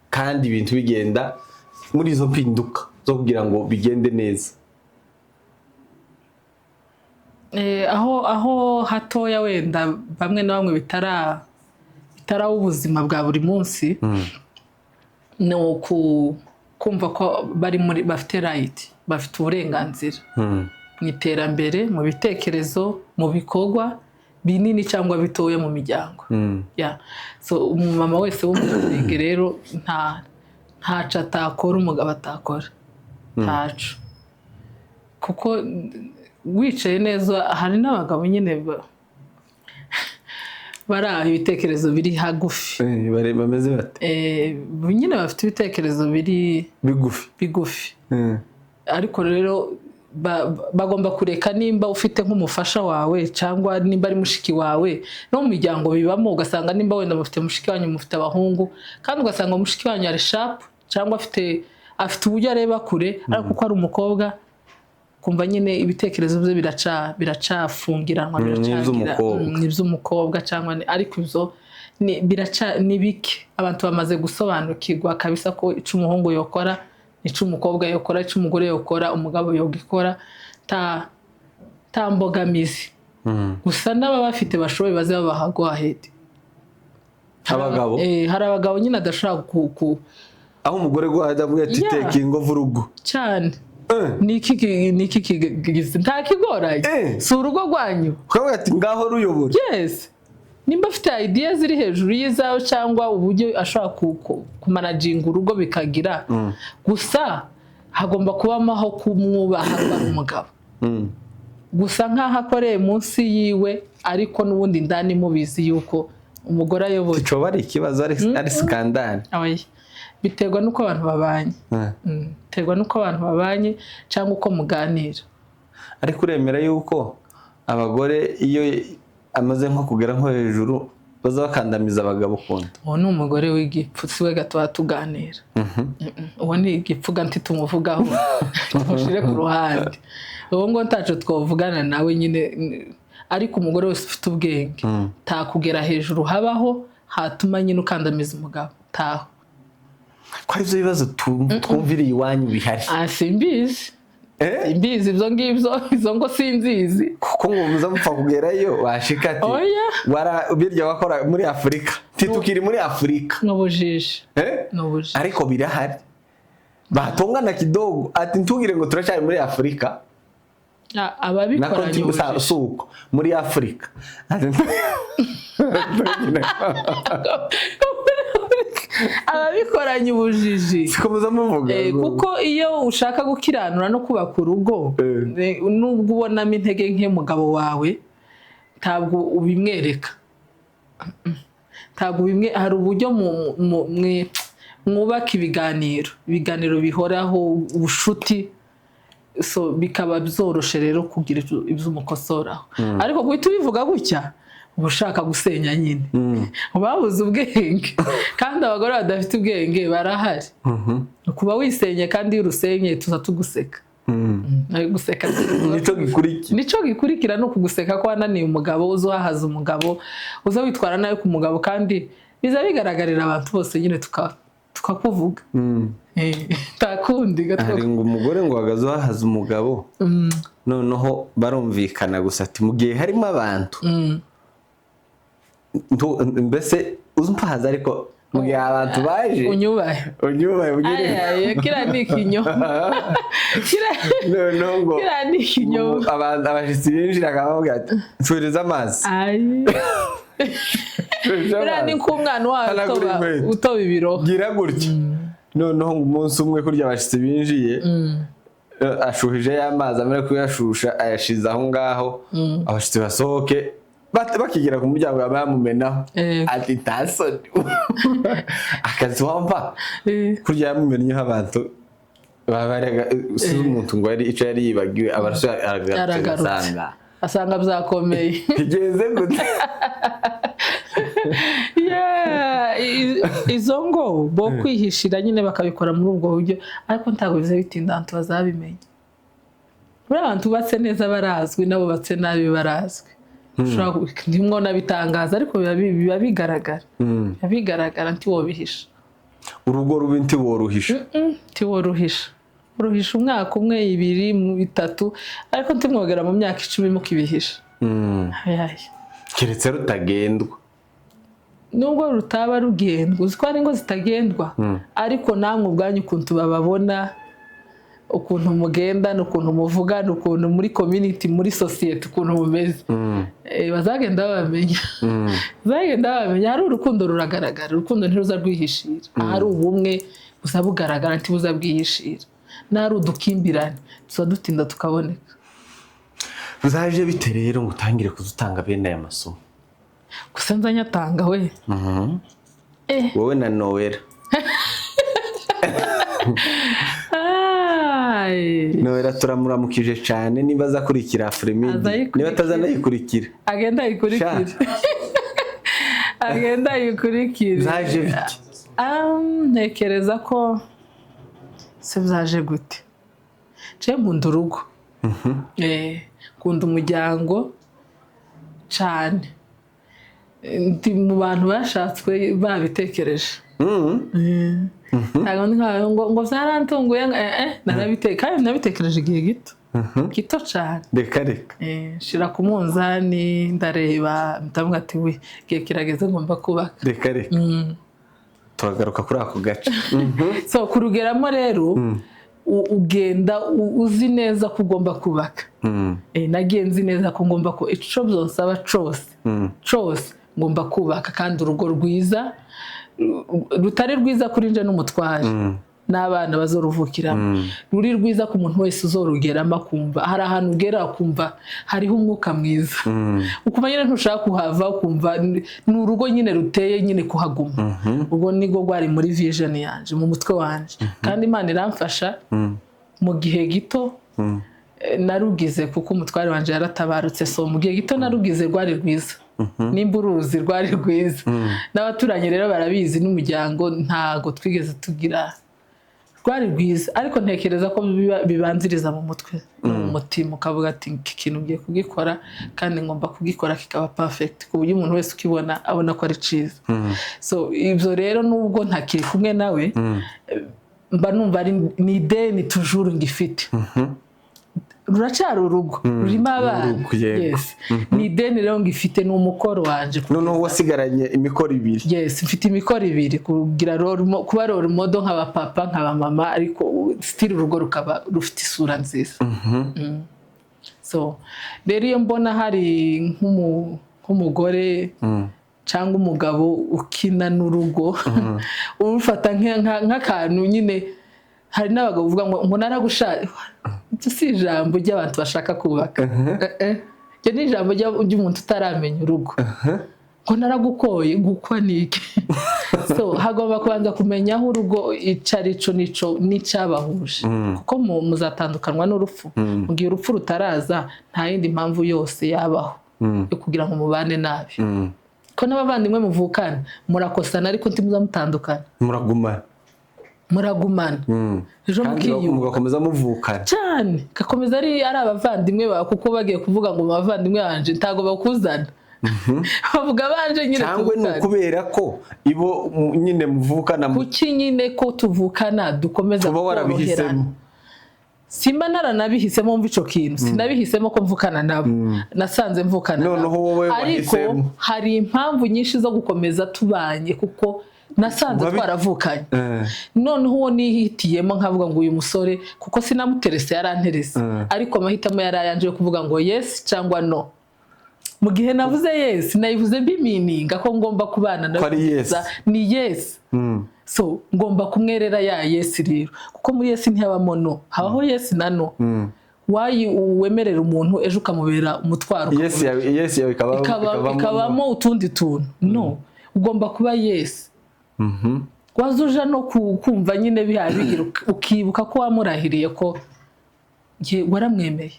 kandi ibintu bigenda muri izo mpinduka zo kugira ngo bigende neza? Aho hatoya wenda bamwe na bamwe bitaraba ubuzima bwa buri munsi, ni uku kumva ko bari muri bafite right, bafite uburenganzira mu iterambere, mu bitekerezo, mu bikorwa binini cyangwa bitoya mu miryango. Yeah. So umumama wese w'umunyamurenge rero ntaco atakora umugabo atakora, ntaco, kuko wicaye neza hari n'abagabo nyine bari aho ibitekerezo biri hagufi. Bameze bate? Nyine bafite ibitekerezo biri bigufi. Bigufi. Ariko rero bagomba kureka, nimba ufite nk'umufasha wawe cyangwa nimba ari mushiki wawe, no mu miryango bibamo, ugasanga nimba wenda mufite mushiki wanyu, mufite abahungu, kandi ugasanga mushiki wanyu ari sharp cyangwa afite uburyo areba kure, ariko kuko ari umukobwa kumva nyine ibitekerezo bye biracafungiranwa. Ni iby'umukobwa. Ni iby'umukobwa cyangwa ariko ibyo ni biraca ni bike. Abantu bamaze gusobanukirwa kabisa ko icyo umuhungu yokora, icyo umukobwa yokora, icyo umugore yokora, umugabo yogikora nta mbogamizi. Gusa n'ababa bafite bashoboye baze babaha go ahead. Abagabo? Hari abagabo nyine adashobora ku Aho umugore guhada avuga ati "Teka ingovu urugo." Cyane. Ni iki nta kigoranye? Si urugo rwanyu? Ukavuga ati "Ngaho ruyobora." Yes, nimba afite idea ziri hejuru y'izawe cyangwa uburyo ashobora kumanaginga urugo bikagira, gusa hagomba kubamo aho kumwubaha ko ari umugabo. Gusa nk'aho akoreye munsi yiwe, ariko n'ubundi indani mubizi yuko umugore ayoboye. Coba ari ikibazo, ari scandale? Oya, biterwa n'uko abantu babanye. Biterwa n'uko abantu babanye cyangwa uko muganira. Ariko uremera yuko abagore iyo amaze nko kugera nko hejuru baza bakandamiza abagabo ukunda? Uwo ni umugore w'igipfu, si we gatuba tuganira. Uwo ni igipfuga, ntitumuvugaho, tumushyire ku ruhande. Uwo ngo ntaco twavugana nawe nyine. Ariko umugore wese ufite ubwenge ntakugera hejuru habaho hatuma nyine ukandamiza umugabo, taho. Ko ari byo bibazo twumviriye iwanyu bihari? Ah, simbizi. Eh? Simbizi ibyo ngibyo, izo ngo sinzizi. Kuko ngo muza mupfa kugerayo washika ati Oya. "Wara birya wakora muri Afurika, titukiri muri Afurika." Ni ubujiji. Eh? Ni ubujiji. Ariko birahari, batongana kidogo ati "Ntugire ngo turacyari muri Afurika." Ah, Nako ababikoranye nti ubujiji. Si uko muri Afurika. Ati, Ababikoranye ubujiji. Siko muza muvuga? Kuko iyo ushaka gukiranura no kubaka urugo, nubwo ubonamo intege nke mugabo wawe, ntabwo ubimwereka, ntabwo bimwe. Hari uburyo mwubaka ibiganiro bihoraho, ubushuti, so bikaba byoroshe rero kugira ibyo umukosoraho. Ariko guhita ubivuga gutya, Uba ushaka gusenya nyine, babuze ubwenge. Kandi abagore badafite ubwenge barahari. Kuba wisenye, kandi iyo urusenye tuza tuguseka. Ari guseka. Nico gikurikira. Nico gikurikira, ni ukuguseka ko wananiye umugabo, uza uhahaza umugabo, uza witwara nabi ku mugabo, kandi biza bigaragarira abantu bose nyine, tukakuvuga. Nta kundi. Hari ngo umugore ngo uhagaze uhahaza umugabo, noneho barumvikana gusa, ati mu gihe harimo abantu, mbese umpahaza, ariko mu gihe abantu baje unyubahe. Unyubahe ugire. Ayaye, kiriya ni ikinyoma. Noneho ngo Kiriya ni ikinyoma. Abantu, abashyitsi binjira, akababwira ati: "Nshuririza amazi." Ayi. Nshuririza Biriya ni amazi. nk'umwana wawe Hanagura inkweto. utoba ibiroho. Gira gutya. Noneho ngo umunsi umwe kurya abashyitsi binjiye, ashuhije ya mazi, amara kuyashusha ayashize aho ngaho, abashyitsi basohoke, bakigera ku muryango yaba yamumenaho. Ati: "Ntasoni akazi wampa." Kurya yamumennyeho, abantu babarega si umuntu ngo yari icyo yari yibagiwe, abarashe aragarutse. Aragarutse. Agasanga asanga byakomeye. Bigenze gute? Yeah, izo ngo bo kwihishira nyine bakabikora muri ubwo buryo, ariko ntabwo biza bitinda, abantu bazabimenya. Buriya abantu bubatse neza barazwi, n'abubatse nabi barazwi. Ntimwo nabitangaza, ariko biba bigaragara, biba bigaragara, ntiwobihisha. Urugo rubi ntiworuhisha. Ntiworuhisha. Uruhisha umwaka umwe, 2, mu 3, ariko ntimwogera mu myaka 10 mukibihisha. Ayaye. Keretse rutagendwa. Nubwo rutaba rugendwa, uzi ko hari ingo zitagendwa, ariko namwe ubwanyu ukuntu bababona, ukuntu mugendana, ukuntu muvugana, ukuntu muri community, muri sosiyete, ukuntu mumeze, bazagenda babamenya, bazagenda babamenya. Hari urukundo ruragaragara, urukundo ntiruza rwihishira. Ahari ubumwe buza bugaragara, ntibuza bwihishira. N'ahari udukimbirane tuza dutinda tukaboneka. Bizaje bite rero ngo utangire kuzutanga bene aya masomo? Gusa nza nyatanga we. Wowe na Nowera. Ay. Nowera turamuramukije cyane, niba azakurikira Afrimidi. Azayikurikira. Niba atazanayikurikira. Agenda ayikurikire, agenda ayikurikire. Zaje bite? Ntekereza ko se byaje gute? Nce nkunda urugo. Nkunda umuryango cyane. Ndi mu bantu bashatswe babitekereje. Ntabwo ndi nkawe ngo byarantunguye, ngo kandi nabitekereje igihe gito gito cyane. Reka reka. Nshira ku munzani, ndareba, ndavuga ati: "We, igihe kirageze, ngomba kubaka." Reka reka, turagaruka kuri ako gace. So kurugeramo rero, ugenda uzi neza ko ugomba kubaka. Nagiye nzi neza ko ngomba, ko ico byonsaba cose cose ngomba kubaka, kandi urugo rwiza, rutari rwiza kuri nje n'umutware n'abana bazoruvukiramo, ruri rwiza ku muntu wese uzorugeramo, akumva hari ahantu ugera akumva hariho umwuka mwiza, ukumva nyine ntushaka kuhava, ukumva ni urugo nyine ruteye nyine kuhaguma. Ubwo nibwo rwari muri vision yanje, mu mutwe wanje, kandi Imana iramfasha mu gihe gito. Narugize kuko umutware wanje yaratabarutse. So mu gihe gito narugize rwari rwiza, nimba uruzi rwari rwiza, n'abaturanyi rero barabizi, n'umuryango, ntago twigeze tugira, rwari rwiza. Ariko ntekereza ko bibanziriza mu mutwe no mu mutima, ukavuga ati: "Iki kintu ngiye kugikora, kandi ngomba kugikora kikaba perfect, ku buryo umuntu wese ukibona abona ko ari cyiza." So ibyo rero, nubwo ntakiri kumwe nawe, mba numva ari ni ideni toujours ngifite. Ruracyari urugo rurimo abana. Urugo, yego. Yes, ni ideni rero ngifite, ni umukoro wanje. Noneho wasigaranye imikoro ibiri. Yes, mfite imikoro ibiri: kugira kuba role model, nkaba papa, nkaba mama, ariko still urugo rukaba rufite isura nziza. So rero iyo mbona hari nk'umugore cyangwa umugabo ukina n'urugo, urufata nk'akantu nyine, hari n'abagabo bavuga ngo naragushatse. Ibyo si ijambo ry'abantu bashaka kubaka. Iryo ni ijambo ry'umuntu utaramenya urugo, ngo naragukoye. Gukwa ni iki? So hagomba kubanza kumenya aho urugo icyo ari cyo n'ico n'icyabahuje, kuko muzatandukanywa n'urupfu. Mu gihe urupfu rutaraza, nta yindi mpamvu yose yabaho. yo kugira ngo mubane nabi, ko n'abavandimwe muvukana murakosana, ariko ntimuza mutandukana. Muragumana. Muragumana, ejo Kandi mukiyunga. mugakomeza muvukana. Cyane, gakomeza ari abavandimwe bawe, kuko bagiye kuvuga ngo mu bavandimwe banje ntabwo bakuzana, bavuga banje nyine Cyangwa ni tuvukana. ukubera ko ibo nyine muvukana Kuki nyine ko tuvukana dukomeza Kuba warabihisemo. koroherana? Simba naranabihisemo. Mva, ico kintu sinabihisemo ko mvukana nabo, nasanze mvukana Noneho nabo. wowe Ariko wahisemo. hari impamvu nyinshi zo gukomeza tubanye, kuko nasanze twaravukanye. Noneho uwo nihitiyemo, nkavuga ngo uyu musore, kuko sinamuterese, yaranterese, ariko amahitamo yari ayanje yo kuvuga ngo yes cyangwa no. Mu gihe navuze yes, nayivuze mbimeaninga ko ngomba kubana nawe Ko ari yes. kugeza. Ni yes. So ngomba kumwerera ya yes rero, kuko muri yes ntihabamo no, habaho yes na no. Why wemerera umuntu, ejo ukamubera umutwaro? Yes yawe, yes yawe ikaba ikabamo. Ikabamo utundi tuntu. No, ugomba kuba yes. Waza uja no kumva nyine bihaye bigira, ukibuka ko wamurahiriye, ko waramwemeye.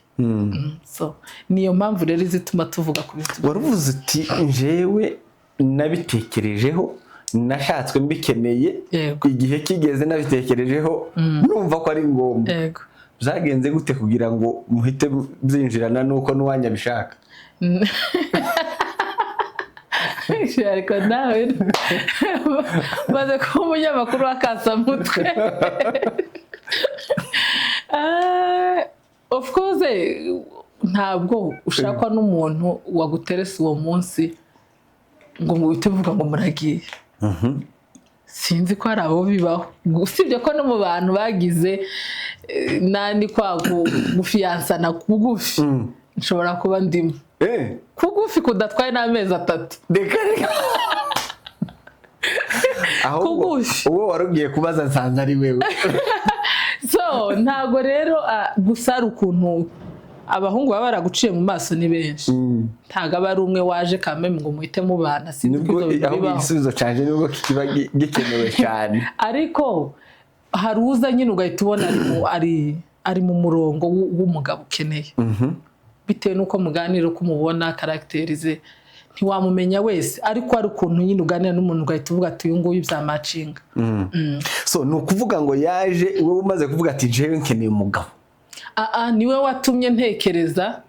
So niyo mpamvu rero izituma tuvuga ku bintu. Waravuze uti: "Njyewe nabitekerejeho, nashatswe mbikeneye." Yego. Igihe kigeze nabitekerejeho, numva ko ari ngombwa. Yego. Byagenze gute kugira ngo muhite byinjirana nuko n'uwanya abishaka? Ariko nawe maze kuba umunyamakuru wa kasamutwe. Of course, ntabwo ushakwa n'umuntu waguterese uwo munsi ngo uhite uvuga ngo muragiye. Sinzi ko hari abo bibaho, usibye ko no mu bantu bagize nani kwa gufiyansana kugufi nshobora kuba ndimo. Kugufi kudatwaye n'amezi 3. Reka reka, ahubwo Kugufi. uwo wari ugiye kubaza nsanze ari wewe. So ntabwo rero, gusa hari ukuntu abahungu baba baraguciye mu maso, ni benshi, ntabwo aba ari umwe waje kameme ngo muhite mubana. Sinzi ko Nibwo ibyo bintu ahubwo bibaho. igisubizo canje nibwo kiba gikenewe cyane. Ariko hari uza nyine ugahita ubona ari mu murongo w'umugabo ukeneye, bitewe n'uko muganira, uko umubona, caractère ze. Ntiwamumenya wese, ariko hari ukuntu nyine uganira n'umuntu ugahita uvuga ati: "Uyu nguyu byamatchinga." So ni ukuvuga ngo yaje wowe umaze kuvuga ati: "Jewe nkeneye umugabo." Aa, niwe watumye ntekereza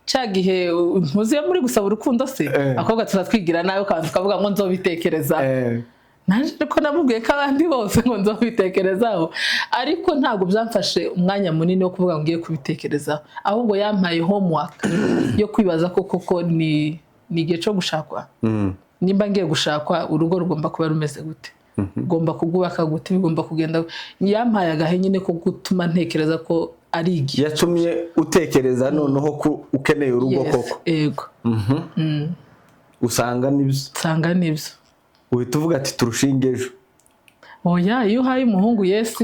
cya gihe ntuzi iyo muri gusaba urukundo se? Akobwa turatwigira nawe, ukabanza ukavuga ngo nzobitekereza. Naje ariko namubwiye ko abandi bose ngo nzobitekerezaho, ariko ntabwo byamfashe umwanya munini wo kuvuga ngo ngiye kubitekerezaho, ahubwo yampaye homework yo kwibaza ko koko ni igihe cyo gushakwa. Nimba ngiye gushakwa, urugo rugomba kuba rumeze gute, ugomba kurwubaka gute, bigomba kugenda. Yampaye agahe nyine ko gutuma ntekereza ko ari igihe. Yatumye utekereza noneho ko ukeneye urugo. Yes, Koko? Yego. Usanga nibyo. Nsanga nibyo. Uhita uvuga ati: "Turushinge ejo." Oya, iyo uhaye umuhungu yes.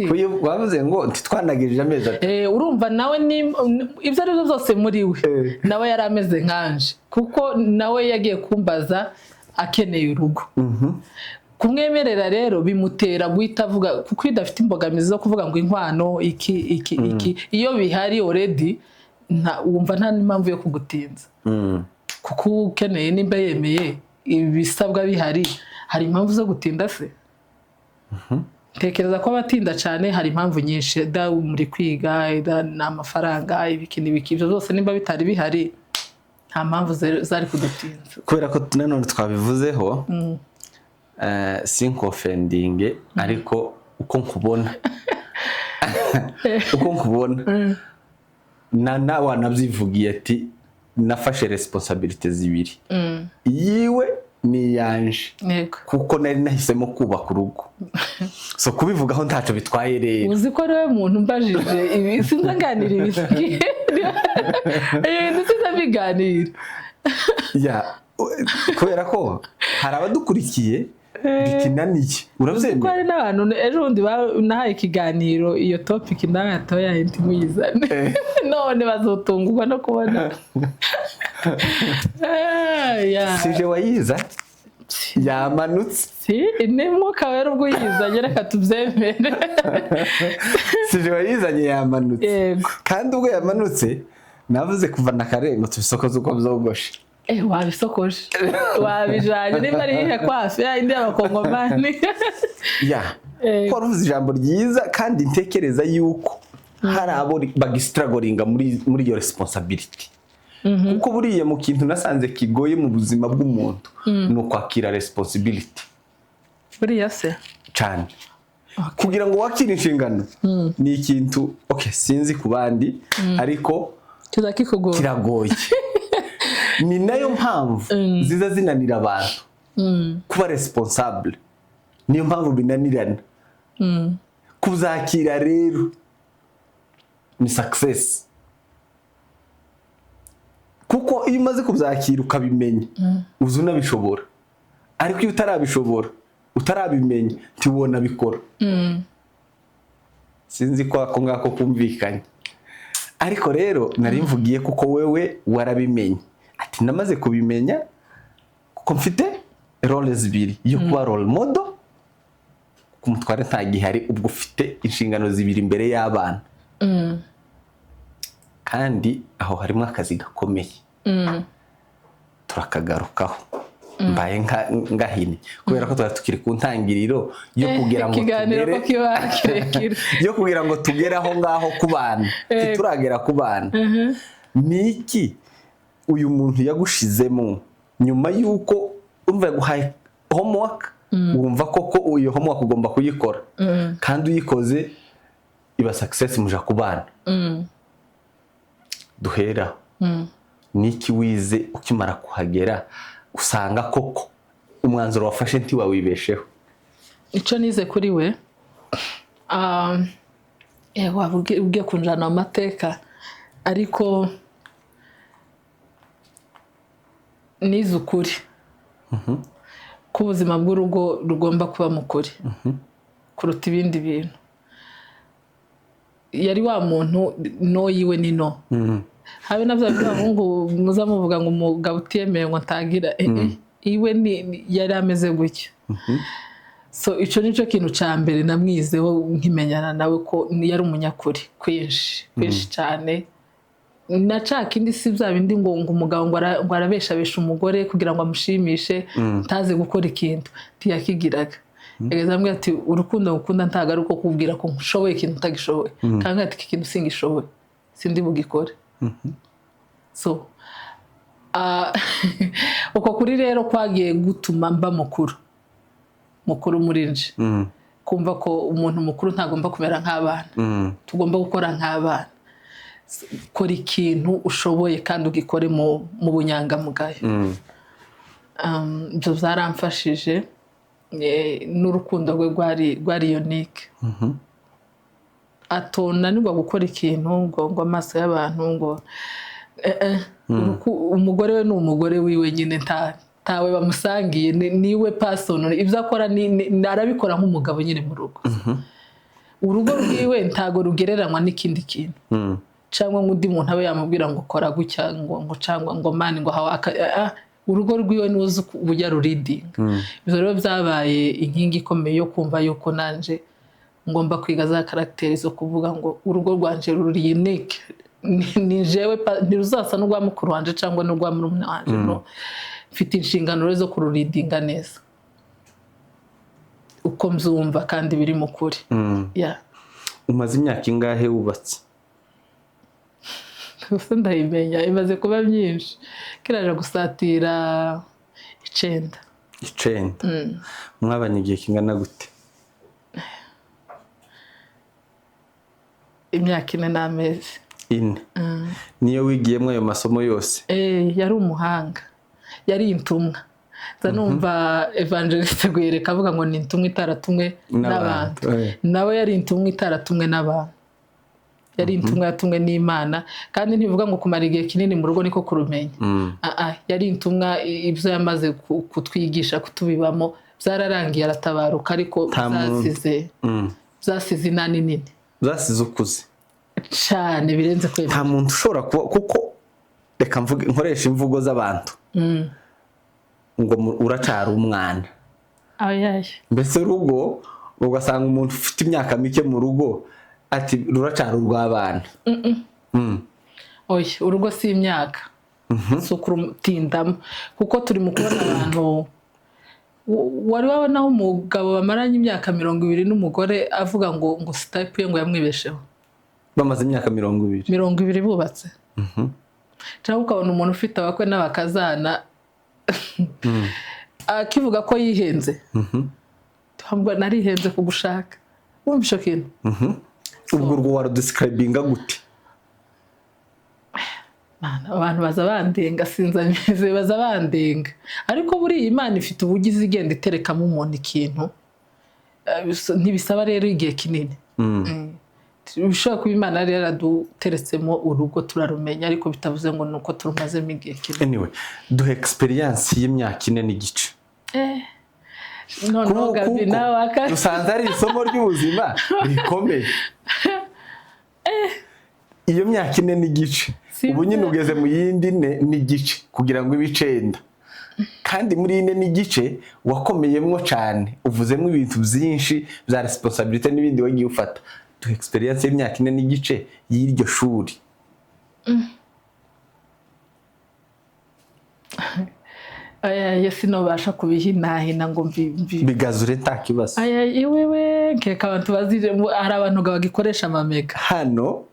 Wavuze ngo ntitwanagirije amezi 3. Urumva nawe ni ibyo ari byo byose muri we, nawe yari ameze nkanje, kuko nawe yagiye kumbaza akeneye urugo. Kumwemerera rero bimutera guhita avuga, kuko iyo udafite imbogamizi zo kuvuga ngo inkwano iki iki iki, iyo bihari already, wumva nta n'impamvu yo kugutinza, kuko uba ukeneye, nimba yemeye, ibisabwa bihari, hari impamvu zo gutinda se? Ntekereza ko abatinda cyane hari impamvu nyinshi, da muri kwiga, da ni amafaranga, ibiki n'ibiki. Ibyo byose nimba bitari bihari, nta mpamvu zari kudutinza. Kubera ko nanone twabivuzeho, sinkoffendinge, ariko uko nkubona na wanabyivugiye ati: "Nafashe responsabilité zibiri, iyiwe ni iyanje, kuko nari nahisemo kubaka urugo." So kubivugaho ntacyo bitwaye rero. Uzi ko ariwe muntu mbajije ibi? Sinza nganira ibi bintu, sinza mbiganira. Ya, kubera ko hari abadukurikiye bikinaniye. Kuko Urabyemera? hari n'abantu ejo bundi nahaye ikiganiro iyo topic, nawe yatoya ntimuyizane, none bazotungurwa no kubona. Ah, ya. Sije wayiza, yamanutse. Si ni mwuka wera ubwo uyizanye, reka tubyemere. Sije wayizanye, yamanutse. Yego. Kandi ubwo yamanutse, navuze kuva na kare ngo tubisokoze uko byogoshe. Wabisokoje, wabijanye, niba ari ihe coiffe ya indi y'Abakongomani. Ya, ko wari uvuze ijambo ryiza, kandi ntekereza yuko hari abo bagistrugglinga muri iyo responsibility, kuko buriya mu kintu nasanze kigoye mu buzima bw'umuntu ni ukwakira responsibility. Buriya se? Cyane. Kugira ngo wakire inshingano ni ikintu, okay, sinzi ku bandi, ariko kiza kikugora. Kiragoye. Ni nayo mpamvu ziza zinanira abantu kuba responsable, niyo mpamvu binanirana kuzakira. Rero ni success, kuko iyo umaze kubyakira ukabimenya, uzi unabishobora, ariko iyo utarabishobora, utarabimenya, ntiwona bikora. Sinzi ko ako ngako kumvikanye, ariko rero nari mvugiye kuko wewe warabimenye, ati namaze kubimenya kuko mfite role zibiri yo kuba role model ku mutware nta gihari, ubwo ufite inshingano zibiri imbere y'abana, kandi aho harimo akazi gakomeye, turakagarukaho. Mbaye ngahinnye kubera ko twari tukiri ku ntangiriro yo kugira ngo Ikiganiro ko tugere kiba kirekire. yo kugira ngo tugere aho ngaho ku bana. Ntituragera ku bana. Ni iki uyu muntu yagushizemo nyuma y'uko urumva yaguhaye homework, wumva koko iyo homework ugomba kuyikora, kandi uyikoze iba success, muja ku bana? Duheraho, ni iki wize ukimara kuhagera usanga koko umwanzuro wafashe ntiwawibesheho? Icyo nize kuri we, waba ugiye kunjana mu mateka, ariko nize ukuri, ko ubuzima bw'urugo rugomba kuba mu kuri kuruta ibindi bintu. Yari wa muntu, no yiwe ni no. Habe na bya b'abahungu muza muvuga ngo umugabo utiyemeye ngo ntagira, iwe yari ameze gutya. So icyo ni cyo kintu cya mbere namwizeho nkimenyana nawe, ko yari umunyakuri kwinshi kwinshi cyane. Na ca kindi, si bya bindi ngo umugabo ngo arabeshabesha umugore kugira ngo amushimishe, ntaze gukora ikintu, ntiyakigiraga. Yageze ambwira ati: "Urukundo ngukunda ntabwo ari uko kubwira ko nshoboye ikintu utagishoboye." Kandi ati: "Iki kintu singishoboye, sindi bugikore." So uko kuri rero kwagiye gutuma mba mukuru mukuru muri nje, kumva ko umuntu mukuru ntagomba kumera nk'abana, tugomba gukora nk'abana. Kora ikintu ushoboye kandi ugikore mu bunyangamugayo. Ibyo byaramfashije. N'urukundo rwe rwari unique, atonanirwa gukora ikintu ngo amaso y'abantu ngo umugore we ni umugore wiwe nyine, ntawe bamusangiye, niwe person. Ibyo akora arabikora nk'umugabo nyine mu rugo. Urugo rwiwe ntago rugereranywa n'ikindi kintu, cyangwa ngo undi muntu abe yamubwira ngo kora gutya, ngo cyangwa ngo mani ngo hawa urugo rwiwe niwe uzi uburyo aruleadinga. Ibyo rero byabaye inkingi ikomeye yo kumva yuko nanje ngomba kwiga za caractère zo kuvuga ngo urugo rwanje ruri unique. Ni jewe, ntiruzasa n'urwa mukuru wanje cyangwa n'urwa murumuna wanje. No mfite inshingano rero zo kuruleadinga neza uko mbyumva kandi biri mu kuri. Yeah. Umaze imyaka ingahe wubatse? Gusa ndayimenya, imaze kuba myinshi, kiraje gusatira 9. 9. Mwabanye igihe kingana gute? Imyaka 4 n'amezi. 4 niyo wigiyemo ayo masomo yose? Yari umuhanga, yari intumwa. Nza numva Evangeliste Rwereka avuga ngo ni intumwa itaratumwe n'abantu. N'abantu. Nawe yari intumwa itaratumwe n'abantu, yari intumwa yatumwe n'Imana. Kandi ntibivuga ngo kumara igihe kinini mu rugo niko kurumenya. Yari intumwa. Ibyo yamaze kutwigisha, kutubibamo, byararangiye aratabaruka, ariko Nta muntu. byasize byasize inani nini. Zasize ukuze. Cyane, birenze kwemera. Nta muntu ushobora kuba, kuko reka mvuge, nkoresha imvugo z'abantu, ngo uracara umwana. Ayaye. Mbese urugo, ugasanga umuntu ufite imyaka mike mu rugo ati ruracara urw'abana. Oya, urugo si imyaka. Si ukurutindamo, kuko turi mu kubona abantu. Wari wabonaho umugabo bamaranye imyaka 20 n'umugore avuga ngo si type ye, ngo yamwibesheho? Bamaze imyaka 20? 20 bubatse. Cyangwa ukabona umuntu ufite abakwe n'abakazana akivuga ko yihenze. Ntabwo narihenze kugushaka. Wumva icyo kintu? Ubwo urwo warudescribinga gute? Mana, abantu baza bandenga, sinzi ameze, baza bandenga. Ariko buriya Imana ifite ubugizi, igenda iterekamo umuntu ikintu. Ntibisaba rero igihe kinini. Bishobora kuba Imana yari yaraduteretsemo urugo turarumenya, ariko bitavuze ngo ni uko turumazemo igihe kinini. Anyway, duhe experience y'imyaka 4 n'igice. Noneho Gabi, Kuko nawe dusanze ari isomo ry'ubuzima rikomeye iyo myaka 4 n'igice. Sinzi. Ubu nyine ugeze mu yindi 4 n'igice kugira ngo ibe 9, kandi muri 4 n'igice wakomeyemwo cyane, uvuzemo ibintu byinshi bya responsabilité n'ibindi wagiye ufata. Duhe experience y'imyaka 4 n'igice y'iryo shuri. Aya yo sinobasha kubihinahina ngo mbi Bigazure, nta kibazo. Aya iwewe, nkeka abantu bazi, hari abantu bagikoresha amamega. Hano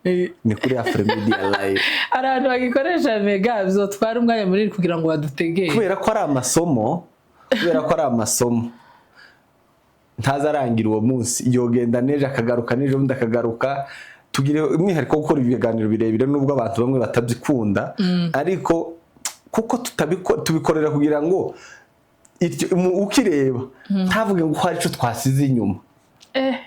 ni kuri Afromedia Live. Hari abantu bagikoresha mega, bizotwara umwanya munini kugira ngo badutegere. Kubera ko ari amasomo ntazarangira uwo munsi, yogenda n'ejo akagaruka, n'ejo bundi akagaruka. Tugire umwihariko wo gukora ibiganiro birebire, nubwo abantu bamwe batabyikunda, ariko kuko tubikorera kugira ngo ukireba ntavuge ngo hari icyo twasize inyuma,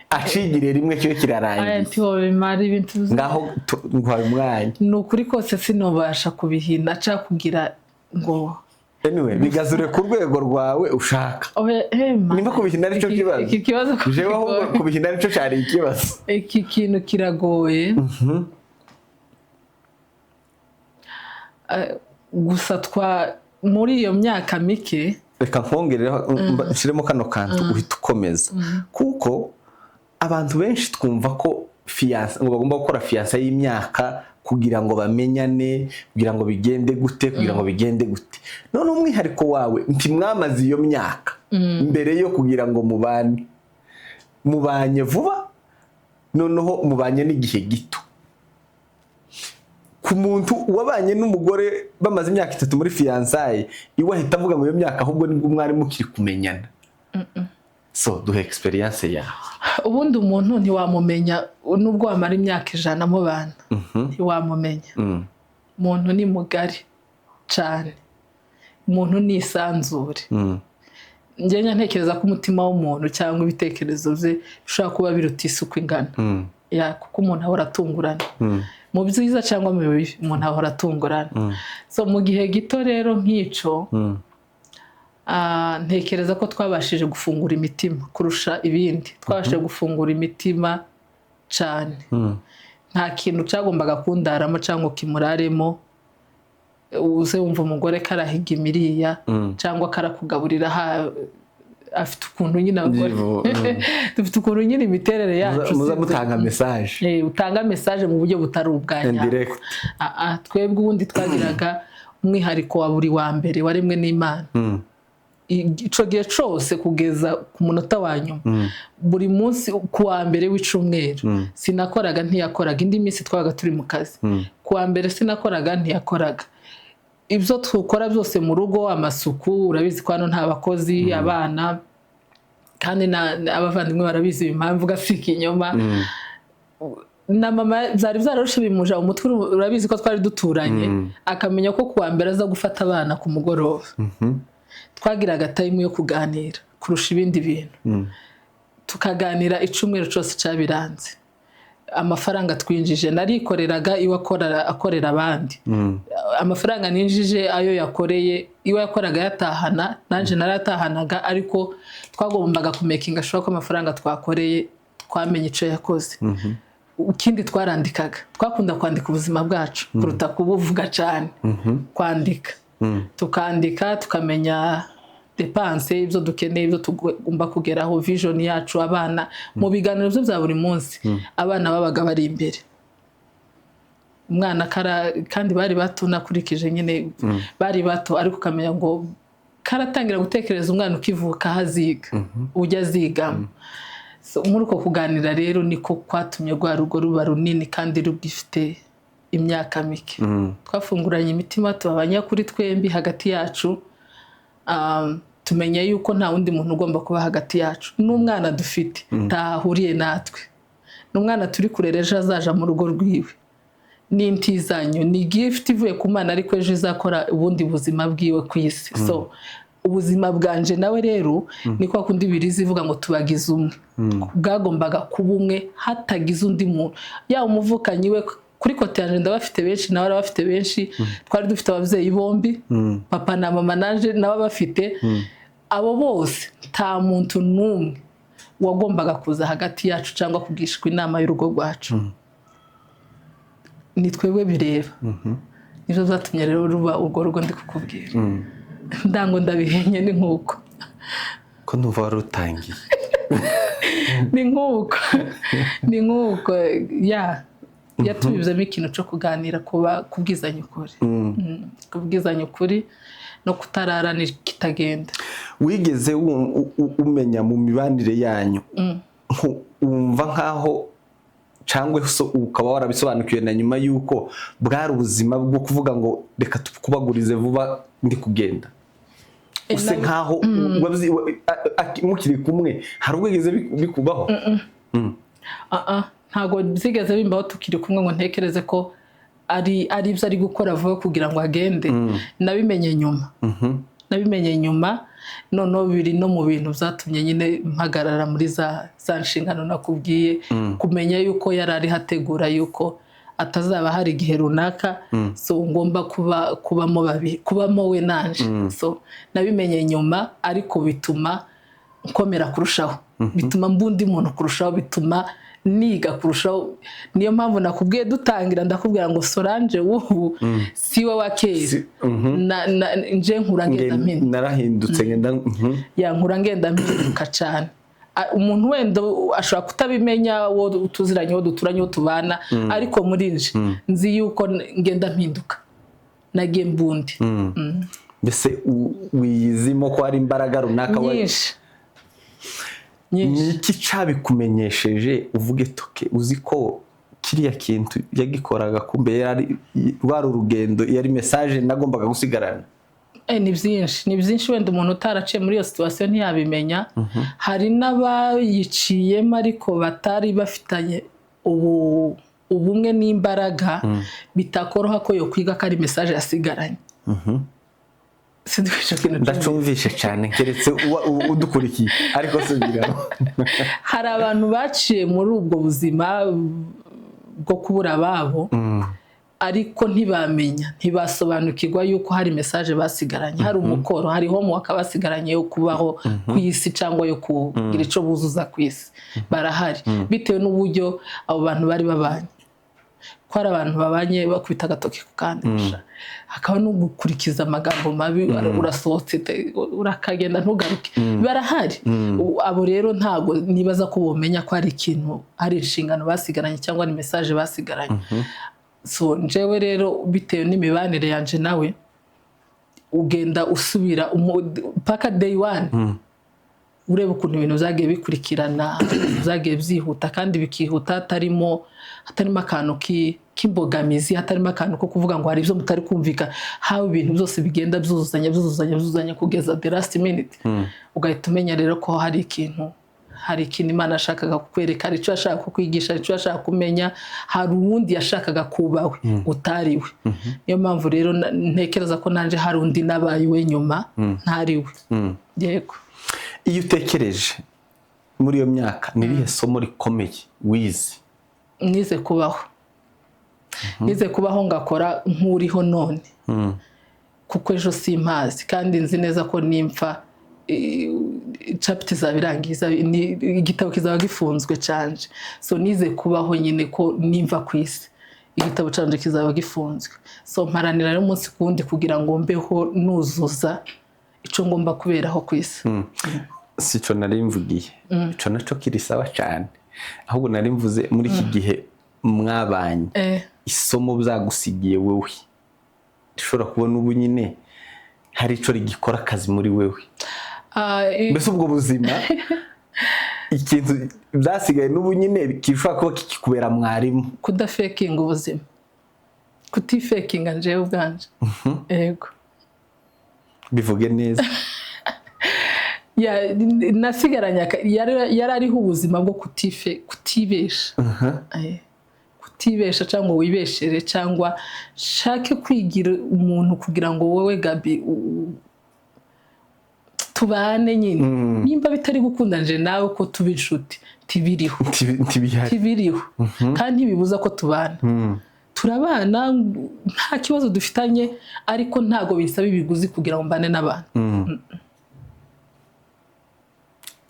acigire rimwe kibe Aya kirarangiye. Ntiwobimara ibintu Ngaho nguhaye umwanya. Ni ukuri kose sinobasha kubihina cyangwa kugira ngo Anyway, bigazure ku rwego rwawe ushaka. Oya, ma. Nimba kubihina aricyo kibazo, Iki kibazo ko jewe ahubwo kigoye. kubihina aricyo cyari ikibazo. Iki kintu kiragoye. Gusa twa muri iyo myaka mike. Reka nkongereho, nshyiremo kano kantu uhita ukomeza, kuko abantu benshi twumva ko fiancé, ngo bagomba gukora fiancé y'imyaka kugira ngo bamenyane, kugira ngo bigende gute, kugira ngo bigende gute. None umwihariko wawe ntimwamaze iyo myaka mbere yo kugira ngo mubane, mubanye vuba, noneho mubanye n'igihe gito. Ku muntu wabanye n'umugore bamaze imyaka 3 muri fiançailles, iwe ahita avuga ngo iyo myaka ahubwo nibwo mwari mukiri kumenyana. So duhe experience yawe. Ubundi umuntu ntiwamumenya nubwo wamara imyaka 100 mubana, ntiwamumenya. Umuntu ni mugari cyane, umuntu ni isanzure. Njye ntekereza ko umutima w'umuntu cyangwa ibitekerezo bye bishobora kuba biruta isuku ingana. Ya, kuko umuntu ahora atungurana mu byiza cyangwa mu bibi, umuntu ahora atungurana. So mu gihe gito rero nk'icyo, ntekereza ko twabashije gufungura imitima kurusha ibindi. Twabashije gufungura imitima cyane. Nta kintu cyagombaga kundaramo cyangwa kimuraremo. Uze wumva umugore karahiga imiriya cyangwa karakugaburira, afite ukuntu nyine abagore dufite ukuntu nyine imiterere yacu. Muza Sinzi. mutanga message. Utanga message mu buryo butari ubwa nyabwo. Indirect. Twebwe ubundi twagiraga umwihariko wa buri wa mbere waremwe n'Imana. Ico gihe cose kugeza ku munota wa nyuma, buri munsi ku wa mbere w'icumweru sinakoraga, ntiyakoraga. Indi minsi twabaga turi mu kazi. Ku wa mbere sinakoraga, ntiyakoraga. Ibyo tukora byose mu rugo, amasuku, urabizi ko hano nta bakozi, abana, kandi abavandimwe barabizi impamvu gasika inyuma na mama byari byararushe bimuja umutwe. Urabizi ko twari duturanye, akamenya ko ku wa mbere aza gufata abana ku mugoroba. Twagiraga time yo kuganira kurusha ibindi bintu, tukaganira icumweru cyose cyabiranze, amafaranga twinjije. Narikoreraga, iwe akorera abandi. Amafaranga ninjije, ayo yakoreye, iwe yakoraga yatahana, nanjye narayatahanaga, ariko twagombaga kumakinga sure ko amafaranga twakoreye twamenye icyo yakoze. Ikindi twarandikaga, twakunda kwandika ubuzima bwacu kuruta kubuvuga cyane. Kwandika, tukandika, tukamenya dépenses, ibyo dukeneye, ibyo tugomba kugeraho, vision yacu, abana. Mu biganiro byo bya buri munsi abana babaga bari imbere. Umwana kandi bari bato, nakurikije nyine bari bato, ariko ukamenya ngo karatangira gutekereza umwana ukivuka aho aziga, ujya azigamo. So, muri uko kuganira rero niko kwatumye rwa rugo ruba runini kandi rugifite imyaka mike. Twafunguranye imitima, tuba abanyakuri twembi hagati yacu. Tumenya yuko nta wundi muntu ugomba kuba hagati yacu, n'umwana dufite ntahuriye natwe, n'umwana turi kurera ejo azaja mu rugo rwiwe n'intizanyo, ni gift ivuye ku Mana, ariko ejo izakora ubundi buzima bwiwe ku isi. So ubuzima bwanje nawe rero ni kwa kundi birizi ivuga ngo tubagize umwe, bwagombaga kuba umwe hatagize undi muntu, yaba umuvukanyi we. Kuri côté yanjye ndabafite benshi, nawe arabafite benshi. Twari dufite ababyeyi bombi, papa na mama, naje nabo bafite. Abo bose nta muntu n'umwe wagombaga kuza hagati yacu cyangwa kugishwa inama y'urugo rwacu. Ni twebwe bireba. Nibyo byatumye rero ruba urwo rugo ndi kukubwira. Ndango ndabihenye, ni nk'uko. Ko ndumva wari utangiye. Ni nk'uko ya yatubibzemo ikintu cyo kuganira, kuba kubwizanya ukuri. Kubwizanya ukuri no kutararana kitagenda. Wigeze umenya mu mibanire yanyu, wumva nkaho cyangwa se ukaba warabisobanukiwe na nyuma y'uko bwari ubuzima bwo kuvuga ngo reka tukubagurize vuba ndi kugenda, use nkaho mukiri kumwe, hari ubwo wigeze bikubaho? Ah, ah, ntabwo byigeze bimbaho tukiri kumwe ngo ntekereze ko ari ibyo ari gukora vuba kugira ngo agende. Nabimenye nyuma, nabimenye nyuma. Noneho biri no mu bintu byatumye nyine mpagarara muri za nshingano nakubwiye, kumenya yuko yari ariho ategura yuko atazaba hari igihe runaka, so ngomba kuba kubamo babiri, kubamo we nanje. So nabimenye nyuma, ariko bituma nkomera kurushaho, bituma mba undi muntu kurushaho, bituma niga kurushaho. Niyo mpamvu nakubwiye dutangira, ndakubwira ngo Solange w'ubu si we wa kera. Nje nkura ngenda mpinduka. Narahindutse ngenda. Ya, nkura ngenda mpinduka cyane. Umuntu wenda ashobora kutabimenya, uwo tuziranye, uwo duturanye, uwo tubana, ariko muri nje nzi yuko ngenda mpinduka, nagiye mbundi. Mbese wiyizimo ko hari imbaraga runaka Nyinshi. Ni Nyinshi. iki cabikumenyesheje uvuge toke uzi ko kiriya kintu yagikoraga, kumbe yari rwari urugendo, yari message nagombaga gusigarana? Ni byinshi, ni byinshi. Wenda umuntu utaraciye muri iyo situation ntiyabimenya. Hari n'abayiciyemo ariko batari bafitanye ubumwe n'imbaraga, bitakoroha ko yo kwiga ko ari message yasigaranye. Sinzi ko icyo kintu Ndacumvishe cyane, keretse uba udukurikiye, ariko subiramo. Hari abantu baciye muri ubwo buzima bwo kubura ababo, ariko ntibamenya, ntibasobanukirwa yuko hari message basigaranye, hari umukoro, hari homework basigaranye yo kubaho ku isi cyangwa yo kugira icyo buzuza ku isi. Barahari, bitewe n'uburyo abo bantu bari babanye, ko hari abantu babanye bakubita agatoki ku kandi gusa, hakaba no gukurikiza amagambo mabi, urasohotse urakagenda ntugaruke. Barahari. Abo rero ntabwo nibaza ko bomenya ko hari ikintu, hari inshingano basigaranye cyangwa ni message basigaranye. So njyewe rero, bitewe n'imibanire yanje nawe, ugenda usubira paka day one, ureba ukuntu ibintu byagiye bikurikirana, byagiye byihuta kandi bikihuta hatarimo akantu k'imbogamizi, hatarimo akantu ko kuvuga ngo hari ibyo mutari kumvikana. Haba ibintu byose bigenda byuzuzanya, byuzuzanya, byuzuzanya kugeza the last minute, ugahita umenya rero ko hari ikintu Imana yashakaga kukwereka, hari icyo yashakaga kukwigisha, hari icyo yashakaga kumenya, hari uwundi yashakaga kubawe utari we. Niyo mpamvu rero ntekereza ko nanjye hari undi nabaye we nyuma ntari we. Yego. Iyo utekereje muri iyo myaka, ni irihe somo rikomeye wize? Nize kubaho, nize kubaho ngakora nk'uriho none, kuko ejo simpazi, kandi nzi neza ko nimpfa chapter izaba irangiye, igitabo kizaba gifunzwe canje. So nize kubaho nyine ko nimva ku isi igitabo canje kizaba gifunzwe. So mparanira rero umunsi ku wundi kugira ngo mbeho nuzuza icyo ngomba kuberaho ku isi. Si cyo nari mvugiye, ico naco kiri sawa cyane, ahubwo nari mvuze muri iki gihe mwabanye. Isomo byagusigiye wowe, ushobora kubona ubu nyine hari ico rigikora akazi muri wewe? Mbese ubwo buzima, ikintu byasigaye n'ubu nyine gishobora kuba kikikubera mwarimu? Kudafakinga ubuzima, kutifakinga njyewe ubwanje, yego. Bivuge neza. Nasigaranye yari ariho ubuzima bwo kutibesha. Kutibesha cyangwa wibeshere cyangwa shake kwigira umuntu kugira ngo wowe Gabi tubane nyine. Nimba bitari gukunda nje nawe ko tuba inshuti, tibiriho. Ntibihari. Tibiriho, kandi ntibibuza ko tubana. Turabana nta kibazo dufitanye, ariko ntabwo bisaba ibiguzi kugira ngo mbane n'abantu.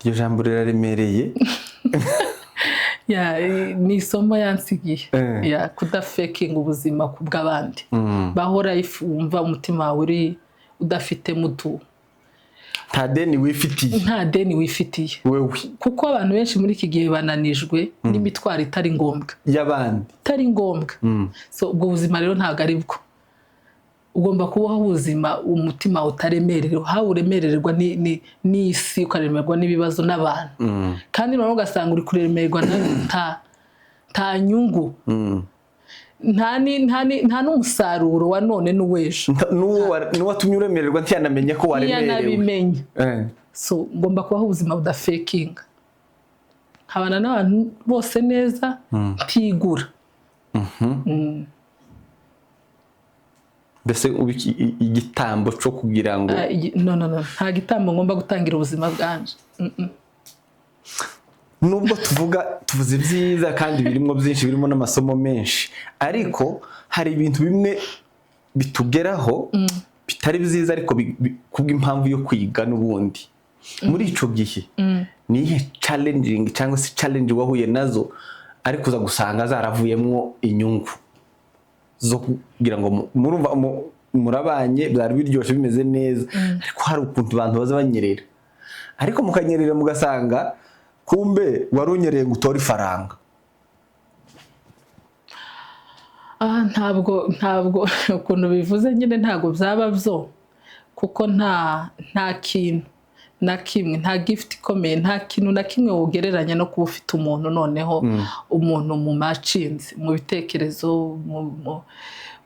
Iryo jambo riraremereye. Ya, ni isomo yansigiye. Ya, kudafakinga ubuzima ku bw'abandi. Bahora if wumva umutima wawe uri udafite mutu Nta deni wifitiye. Nta deni wifitiye. Wewe. Kuko abantu benshi muri iki gihe bananijwe n'imitwaro itari ngombwa. Y'abandi. Itari ngombwa. So ubwo buzima rero ntabwo ari bwo. Ugomba kubaho ubuzima umutima utaremerewe, hawe uremererwa n'isi, ukaremerwa n'ibibazo n'abantu, kandi noneho ugasanga uri kuremerwa nta nyungu, nta n'umusaruro wa none n'uw'ejo. N'uwatumye uremererwa ntiyanamenye ko waremerewe. Ntiyanabimenye. So ngomba kubaho ubuzima budafakinga, nkabana n'abantu bose neza, ntigura. Mbese uba igitambo cyo kugira ngo Ah, no, no, no, nta gitambo ngomba gutangira ubuzima bwanje. Nubwo tuvuga, tuvuze ibyiza kandi birimo byinshi, birimo n'amasomo menshi, ariko hari ibintu bimwe bitugeraho bitari byiza, ariko kubw'impamvu yo kwiga n'ubundi. Muri ico gihe ni iyihe challenging cyangwa se challenge wahuye nazo, ariko uza gusanga zaravuyemwo inyungu zo kugira ngo murumva murabanye, byari biryoshye, bimeze neza, ariko hari ukuntu abantu baza banyerera, ariko mukanyerera mugasanga kumbe wari unyereye ngo utore ifaranga? Ah, ntabwo ukuntu bivuze nyine ntabwo byaba byo, kuko nta kintu na kimwe, nta gift ikomeye, nta kintu na kimwe wogereranya no kuba ufite umuntu, noneho umuntu mu macinzi, mu bitekerezo,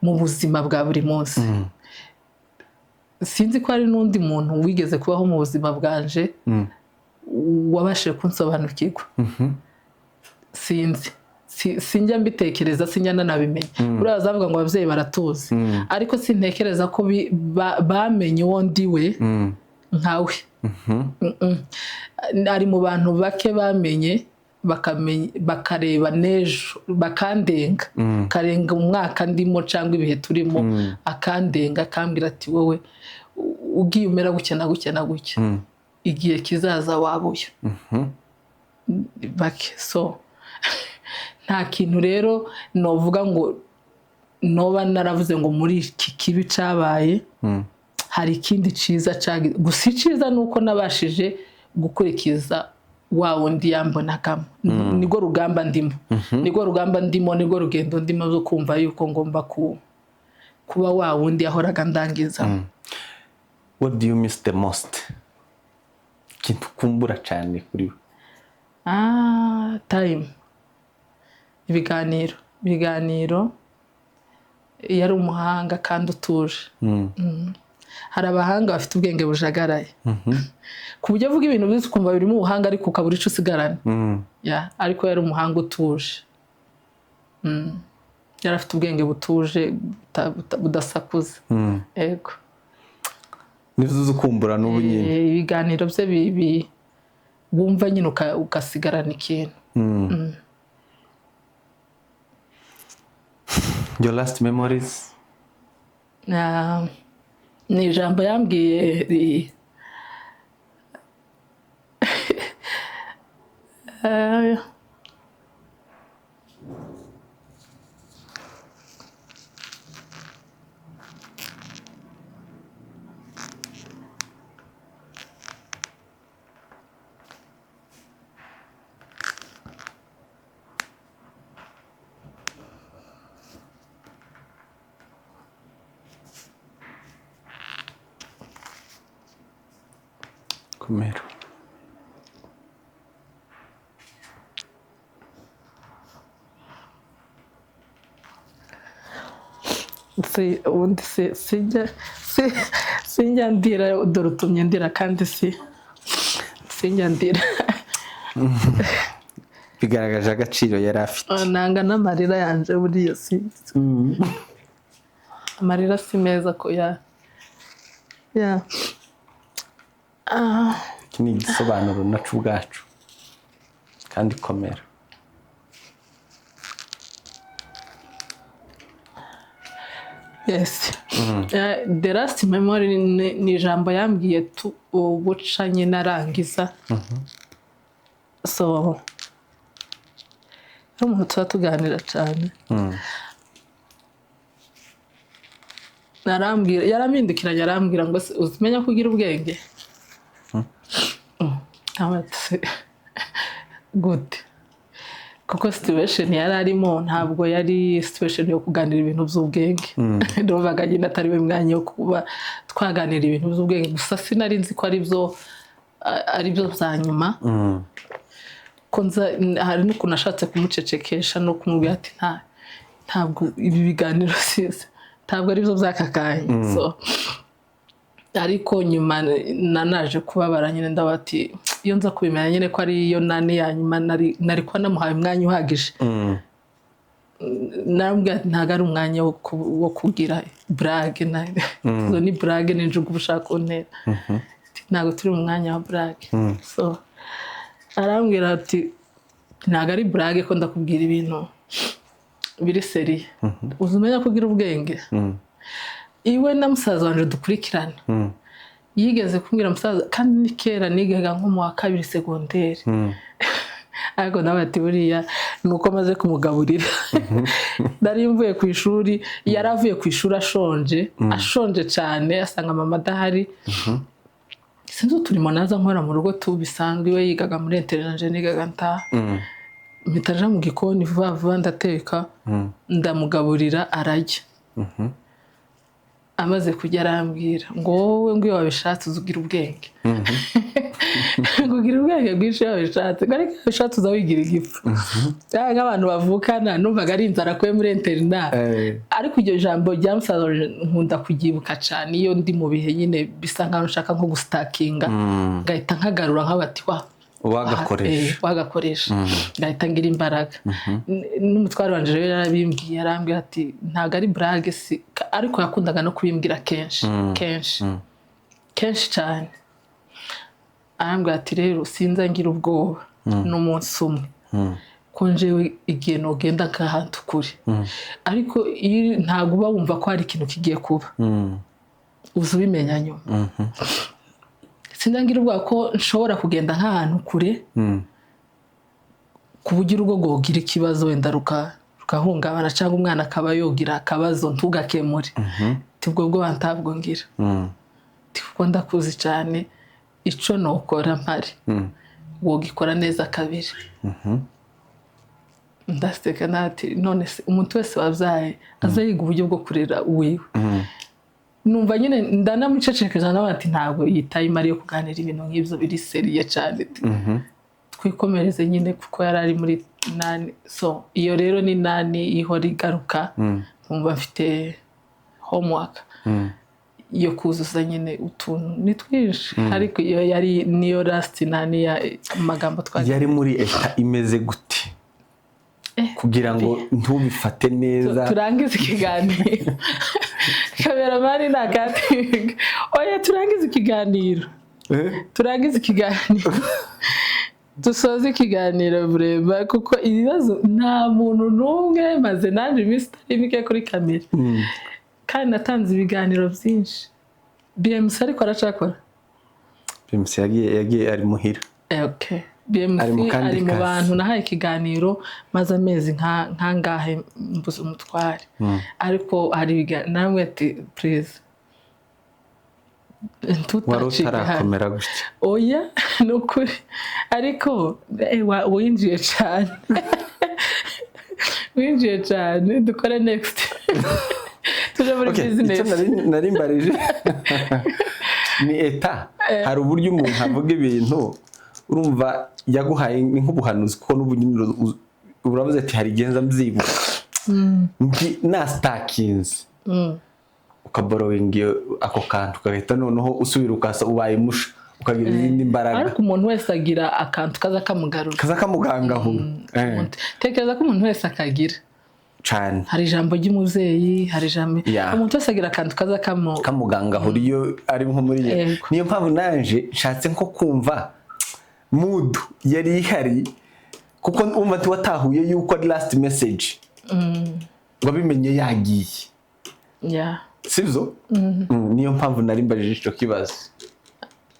mu buzima bwa buri munsi. Sinzi ko hari n'undi muntu wigeze kubaho mu buzima bwanje wabashije kunsobanukirwa. Sinzi, sinjya mbitekereza, sinjya nanabimenya. Buriya bazavuga ngo ababyeyi baratuzi, ariko sintekereza ko bamenye uwo ndi we nkawe. Ari mu bantu bake bamenye, bakareba n'ejo bakandenga, karenga umwaka ndimo cyangwa ibihe turimo, akandenga, akambwira ati: "Wowe ugiye umera gutya na gutya na gutya, igihe kizaza wabuye." Bake. So nta kintu rero novuga ngo noba naravuze ngo muri iki kibi cyabaye hari ikindi cyiza. Gusa icyiza ni uko nabashije gukurikiza wa wundi yambonagamo. Nirwo rugamba ndimo, nirwo rugamba ndimo, nirwo rugendo ndimo zo kumva yuko ngomba kuba wa wundi yahoraga ndangiza. What do you miss the most? Ikintu ukumbura cyane kuri we? Ah, time, ibiganiro, ibiganiro. Yari umuhanga kandi utuje. Hari abahanga bafite ubwenge bujagaraye, ku buryo avuga ibintu byose ukumva birimo ubuhanga, ariko ukabura icyo usigarana. Ya, ariko yari umuhanga utuje. Yari afite ubwenge butuje, budasakuza, yego. Nibyo uzi ukumbura n'ubu nyine? Ibiganiro bye wumva nyine ugasigarana ikintu. Your last memories? Ni ijambo yambwiye Komera. Si ubundi si sinjya si sinjya ndira, dore utumye ndira, kandi si sinjya ndira. Bigaragaje agaciro yari afite. Nanga n'amarira yanje buriya, si amarira si meza ko ya. Iki ni igisobanuro nacu ubwacu, kandi komera. Yes. The last memory ni ijambo yambwiye tu ubuca nyine arangiza. So ari umuntu tuba tuganira cyane, arambwira, yarampindukiranye arambwira ngo: "Se, uzimenya ko ugira ubwenge?" Ati: "Se, gute?" Kuko situation yari arimo ntabwo yari situation yo kuganira ibintu by'ubwenge. Numvaga nyine atari we mwanya wo kuba twaganira ibintu by'ubwenge. Gusa sinari nzi ko ari byo bya nyuma, ko hari n'ukuntu ashatse kumucecekesha no kumubwira ati: Ntabwo ibi biganiro size, ntabwo ari byo by'aka kanya." So ariko nyuma nanaje kubabara nyine, ndavuga ati: "Iyo nza kubimenya nyine ko ari yo nani ya nyuma, nari kuba namuhaye umwanya uhagije." Narambwira ati: "Ntabwo ari umwanya wo kugira blague, izo ni blague n'injugu uba ushaka kuntera. Ati: 'Ntabwo turi mu mwanya wa blague.'" So arambwira ati: "Ntabwo ari blague, ko ndakubwira ibintu biri sérieux. Uzi umenya ko ugira ubwenge?" Iwe na musaza wanje dukurikirana, yigeze kumbwira musaza, kandi ni kera nigaga nko mu wa kabiri segonderi, ariko nawe ati: "Buriya ni uko maze kumugaburira." Nari mvuye ku ishuri, yari avuye ku ishuri ashonje, ashonje cyane, asanga mama adahari. Sinzi uturimo naza nkora mu rugo tu bisanzwe. Iwe yigaga muri internat, nigaga ntaha, mpita nja mu gikoni vuba vuba, ndateka, ndamugaburira, ararya. Amaze kujya arambwira ngo: "Wowe," ngo, "iyo wabishatse uza ugira ubwenge, ngo ugira ubwenge bwinshi iyo wabishatse, ngo ariko iyo wabishatse uza wigira igifu." Cyangwa nk'abantu bavukana, numvaga ari inzara akuye muri internat. Ariko iryo jambo rya musaza wanje nkunda kuryibuka cyane iyo ndi mu bihe nyine bisa nkaho nshaka nko gusitakinga, ngahita nkagarura nk'abati wa Wagakoresha. Wagakoresha, ngahita ngira imbaraga. N'umutware wanje rero yarabimbwiye, arambwira ati: "Ntabwo ari blague." Si ariko yakundaga no kubimbwira kenshi kenshi kenshi cyane. Arambwira ati: "Rero sinza ngira ubwoba n'umunsi umwe ko njewe igihe nogenda nk'ahantu kure, ariko iyo ntabwo uba wumva ko hari ikintu kigiye kuba, uza ubimenya nyuma. Sinza ngira ubwoba ko nshobora kugenda nk'ahantu kure ku buryo urugo rwogira ikibazo, wenda rugahungabana, cyangwa umwana akaba yogira akabazo ntugakemure. Ati: 'Ubwo bwoba ntabwo ngira.' Ati: 'Kuko ndakuzi cyane, ico nokora mpari wogikora neza kabiri.'" Ndaseka nati: "None se umuntu wese wabyaye aza yiga uburyo bwo kurera uwiwe?" Numva nyine ndanamucecekeza, nawe ati: "Ntabwo iyi time ari iyo kuganira ibintu nk'ibyo biri sérieux cyane, twikomereze nyine," kuko yari ari muri nani. So iyo rero ni nani ihora igaruka, nkumva mfite homework yo kuzuza nyine. Utuntu ni twinshi, ariko iyo yari niyo last nani ya amagambo twagiye. Yari muri état imeze gute kugira ngo ntubifate neza? Turangize ikiganiro, cameraman nakatinga. Oya, turangize ikiganiro. Turangize ikiganiro, dusoze ikiganiro bureba, kuko ibibazo nta muntu n'umwe. Maze nanjye iminsi itari mike kuri kamera, kandi natanze ibiganiro byinshi. BMC ariko aracakora? BMC yagiye, ari muhira. Okay. BMC Ari mu kandi ari mu kazi. bantu nahaye ikiganiro maze amezi nkangahe mbuze umutware, ariko hari ibiganiro namwe ati: "Please." Wari Ntutacike hano. utarakomera gutya. Oya, ni ukuri, ariko winjiye cyane, winjiye cyane. Dukore next, tuje muri Okay, icyo business. nari mbarije ni état. Hari uburyo umuntu avuga ibintu, urumva yaguhaye ni nk'ubuhanuzi, kuko n'ubu nyine uravuze ati hari igihe nza mbyibuka ndi nasitakinze, ukaborrowinga ako kantu, ugahita noneho usubira ukasa ubaye musha, ukagira izindi mbaraga. Ariko umuntu wese agira akantu kaza kamugarura. Kaza kamugangahura. Tekereza ko umuntu wese akagira. Cane. Hari ijambo ry'umubyeyi, hari ijambo umuntu wese agira akantu kaza kamu Kamugangahura iyo ari nko muri iyo. Niyo mpamvu nanje nshatse nko kumva mood yari ihari, kuko umva ati watahuye yuko ari last message, wabimenye yagiye. Sibyo? Niyo mpamvu nari mbajije icyo kibazo.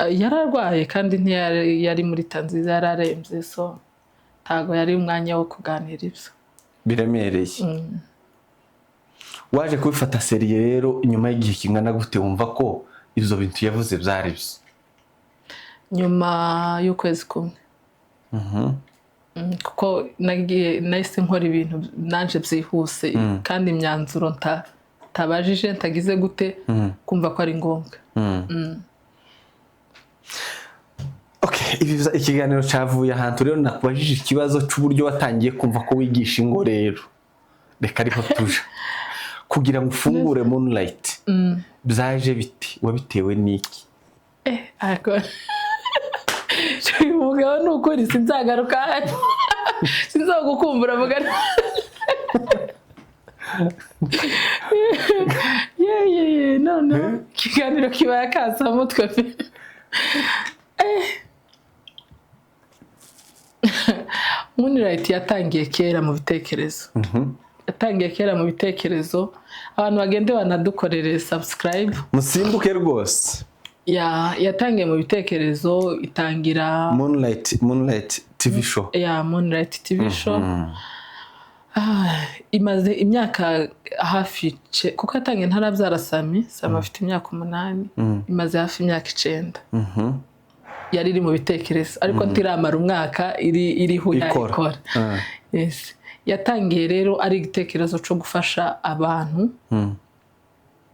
Yararwaye kandi ntiyari yari muri tanziza, yari arembye, so ntabwo yari umwanya wo kuganira ibyo. Biremereye. Waje kubifata sérieux rero nyuma y'igihe kingana gute, wumva ko ibyo bintu yavuze byari byo? Nyuma y'ukwezi kumwe. Kuko nagiye nahise nkora ibintu nanje byihuse, kandi imyanzuro ntabajije, ntagize gute, kumva ko ari ngombwa. Okay, ikiganiro cyavuye ahantu rero nakubajije ikibazo cy'uburyo watangiye kumva ko wigisha ingo. Rero reka ariho tuja kugira ngo ufungure Moonlight. Byaje biti? Wabitewe n'iki? Ariko uyu mugabo ni ukuri sinzagaruka hano, sinzagukumbura mugana. Ye ye ye, none ikiganiro kibaye akasamutwe pe. Moonlight yatangiye kera mu bitekerezo, yatangiye kera mu bitekerezo. Abantu bagende banadukorere subscribe. Musimbuke rwose. Yatangiye mu bitekerezo, itangira Moonlight TV show. Ya, Moonlight TV show. Imaze imyaka hafi kuko yatangiye ntarabyara Sami. Sami afite imyaka 8. Imaze hafi imyaka 9. Yari iri mu bitekerezo, ariko ntiramara umwaka iri iriho. Ikora. Ikora. Yes. Yatangiye rero ari igitekerezo cyo gufasha abantu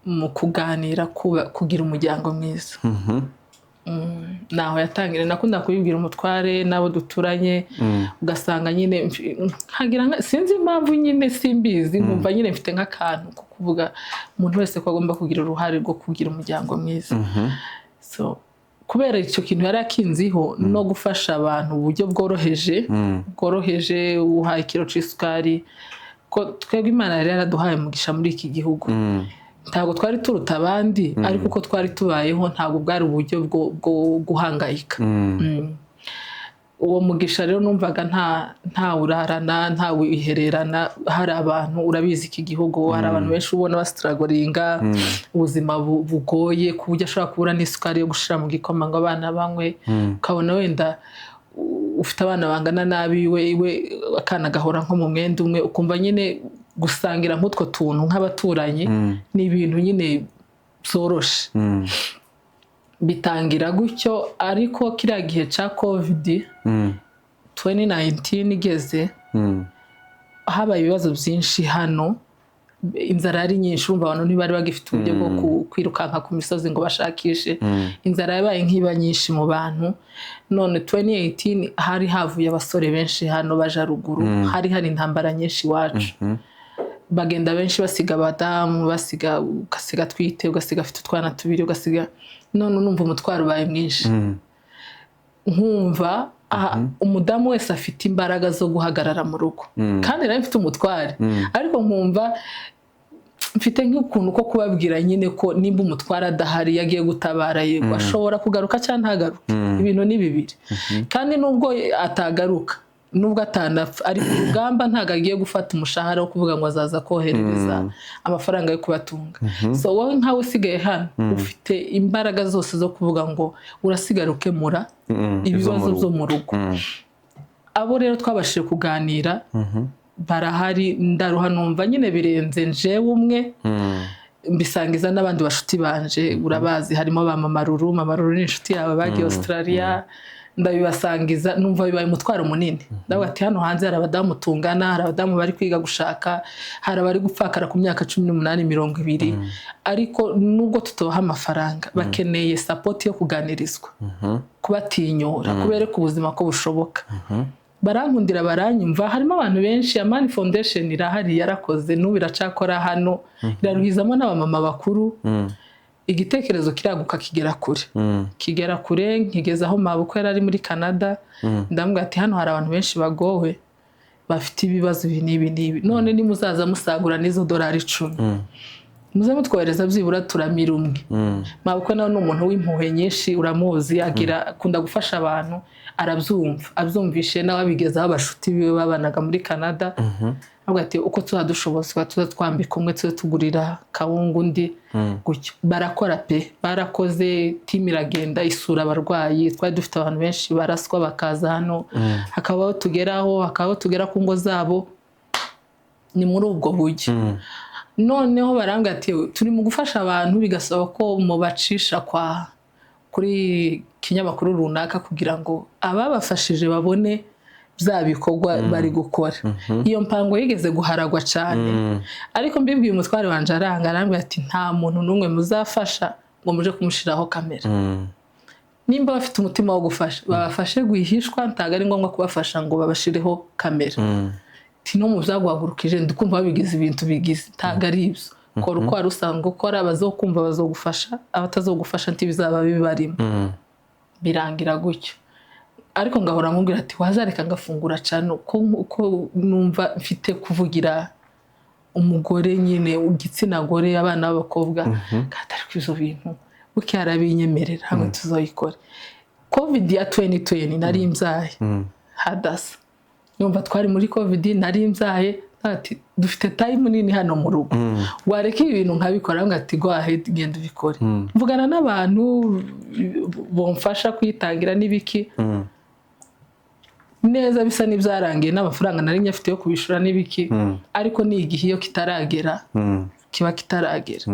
mu kuganira kugira umuryango mwiza. Naho yatangira nakunda kubibwira umutware n'abo duturanye, ugasanga nyine nkagira sinzi impamvu nyine, simbizi, nkumva nyine mfite nk'akantu ko kuvuga umuntu wese ko agomba kugira uruhare rwo kugira umuryango mwiza. So kubera icyo kintu yari akinziho no gufasha abantu uburyo bworoheje, uhaye ikiro c'isukari, ko twebwe Imana yari yaraduhaye umugisha muri iki gihugu, ntabwo twari turuta abandi, ariko uko twari tubayeho ntabwo bwari uburyo bwo guhangayika. Uwo mugisha rero numvaga nta urarana, nta wihererana. Hari abantu, urabizi iki gihugu hari abantu benshi ubona bastrugglinga ubuzima bugoye, ku buryo ashobora kubura n'isukari yo gushira mu gikoma ngo abana banywe. Ukabona wenda ufite abana bangana nabi iwe, akana gahora nko mu mwenda umwe, ukumva nyine gusangira nk'utwo tuntu nk'abaturanyi ni ibintu nyine byoroshe. Bitangira gutyo, ariko kiriya gihe cya COVID 2019 igeze, habaye ibibazo byinshi hano, inzara yari nyinshi. Urumva abantu ntibari bagifite uburyo bwo kwirukanka ku misozi ngo bashakishe. Inzara yabaye nk'iba nyinshi mu bantu. None 2018 hari havuye abasore benshi hano baja ruguru, hari intambara nyinshi iwacu, bagenda benshi basiga abadamu, basiga, ugasiga atwite, ugasiga afite utwana tubiri, ugasiga. None numva umutwaro ubaye mwinshi, nkumva aha, umudamu wese afite imbaraga zo guhagarara mu rugo, kandi nawe mfite umutware, ariko nkumva mfite nk'ukuntu ko kubabwira nyine ko nimba umutware adahari, yagiye gutabara, yego ashobora kugaruka cyangwa ntagaruke, ibintu ni bibiri. Kandi nubwo atagaruka, nubwo atanapfa, ari ku rugamba, ntabwo agiye gufata umushahara wo kuvuga ngo azaza koherereza amafaranga yo kubatunga. So wowe nkawe usigaye hano ufite imbaraga zose zo kuvuga ngo urasigara ukemura ibibazo byo mu rugo. Abo rero twabashije kuganira barahari. Ndaruha, numva nyine birenze njewe umwe, mbisangiza n'abandi bashuti banje, urabazi, harimo ba Mama Ruru. Mama Ruru ni inshuti yawe, bagiye Australia. Ndabibasangiza, numva bibaye umutwaro munini. Ndavuga ati: "Hano hanze hari abadamu tungana, hari abadamu bari kwiga gushaka, hari abari gupfakara ku myaka 18, 20, ariko nubwo tutobaha amafaranga, bakeneye support yo kuganirizwa, kubatinyura, kubereka ubuzima ko bushoboka." Barankundira, baranyumva. Harimo abantu benshi. Amani Foundation irahari, yarakoze, n'ubu iracakora hano, iraruhizamo n'abamama bakuru. Igitekerezo kiraguka, kigera kure, kigera kure, nkigeza aho mabukwe yari ari muri Canada. Ndamubwira ati: "Hano hari abantu benshi bagowe, bafite ibibazo ibi n'ibi n'ibi. None nimuzaza musagura n'izo dolari 10, muze mutwohereza, byibura turamira umwe." Mabukwe nawe ni umuntu w'impuhwe nyinshi, uramuzi, agira, akunda gufasha abantu. Arabyumva, abyumvishe nawe abigezaho abashuti biwe babanaga muri Canada. Avuga ati: "Uko tuba dushobozwa, tuza twambika umwe, tuze tugurira kawunga undi." Gutyo barakora pe, barakoze. Team iragenda isura abarwayi. Twari dufite abantu benshi baraswa bakaza hano, hakabaho tugeraho, hakabaho tugera ku ngo zabo. Ni muri ubwo buryo. Noneho barambwira ati: "Turi mu gufasha abantu, bigasaba ko mubacisha kwa kuri kinyamakuru runaka kugira ngo ababafashije babone bya bikorwa bari gukora." Iyo mpango yigeze guharagwa cyane, ariko mbibwiye umutware wanje aranga, arambwira ati: "Nta muntu n'umwe muzafasha ngo muje kumushyiraho kamera. Nimba bafite umutima wo gufasha, babafashe rwihishwa. Ntabwo ari ngombwa kubafasha ngo babashireho kamera." Ati: "No mu byaguhagurukije ndikumva babigize ibintu bigize, ntabwo ari ibyo. Kora uko wari usanzwe ukora, bazokumva bazogufasha, abatazogufasha ntibizaba bibarimo." Birangira gutyo, ariko ngahora mubwira ati: "Wazareka ngafungura channel, ko numva mfite kuvugira umugore nyine, igitsina gore, abana b'abakobwa." Kandi ariko ibyo bintu buke arabinyemerera, hamwe tuzayikora. Covid ya 2020 nari mbyaye Hadasa. Yumva twari muri Covid, nari mbyaye. Ati: "Dufite time nini hano mu rugo, wareka ibi bintu nkabikora?" Ngo ati: "Go ahead, genda ubikore." Mvugana n'abantu bomfasha kuyitangira n'ibiki neza, bisa n'ibyarangiye, n'amafaranga nari nyafite yo kubishura n'ibiki, ariko ni igihe iyo kitaragera, kiba kitaragera.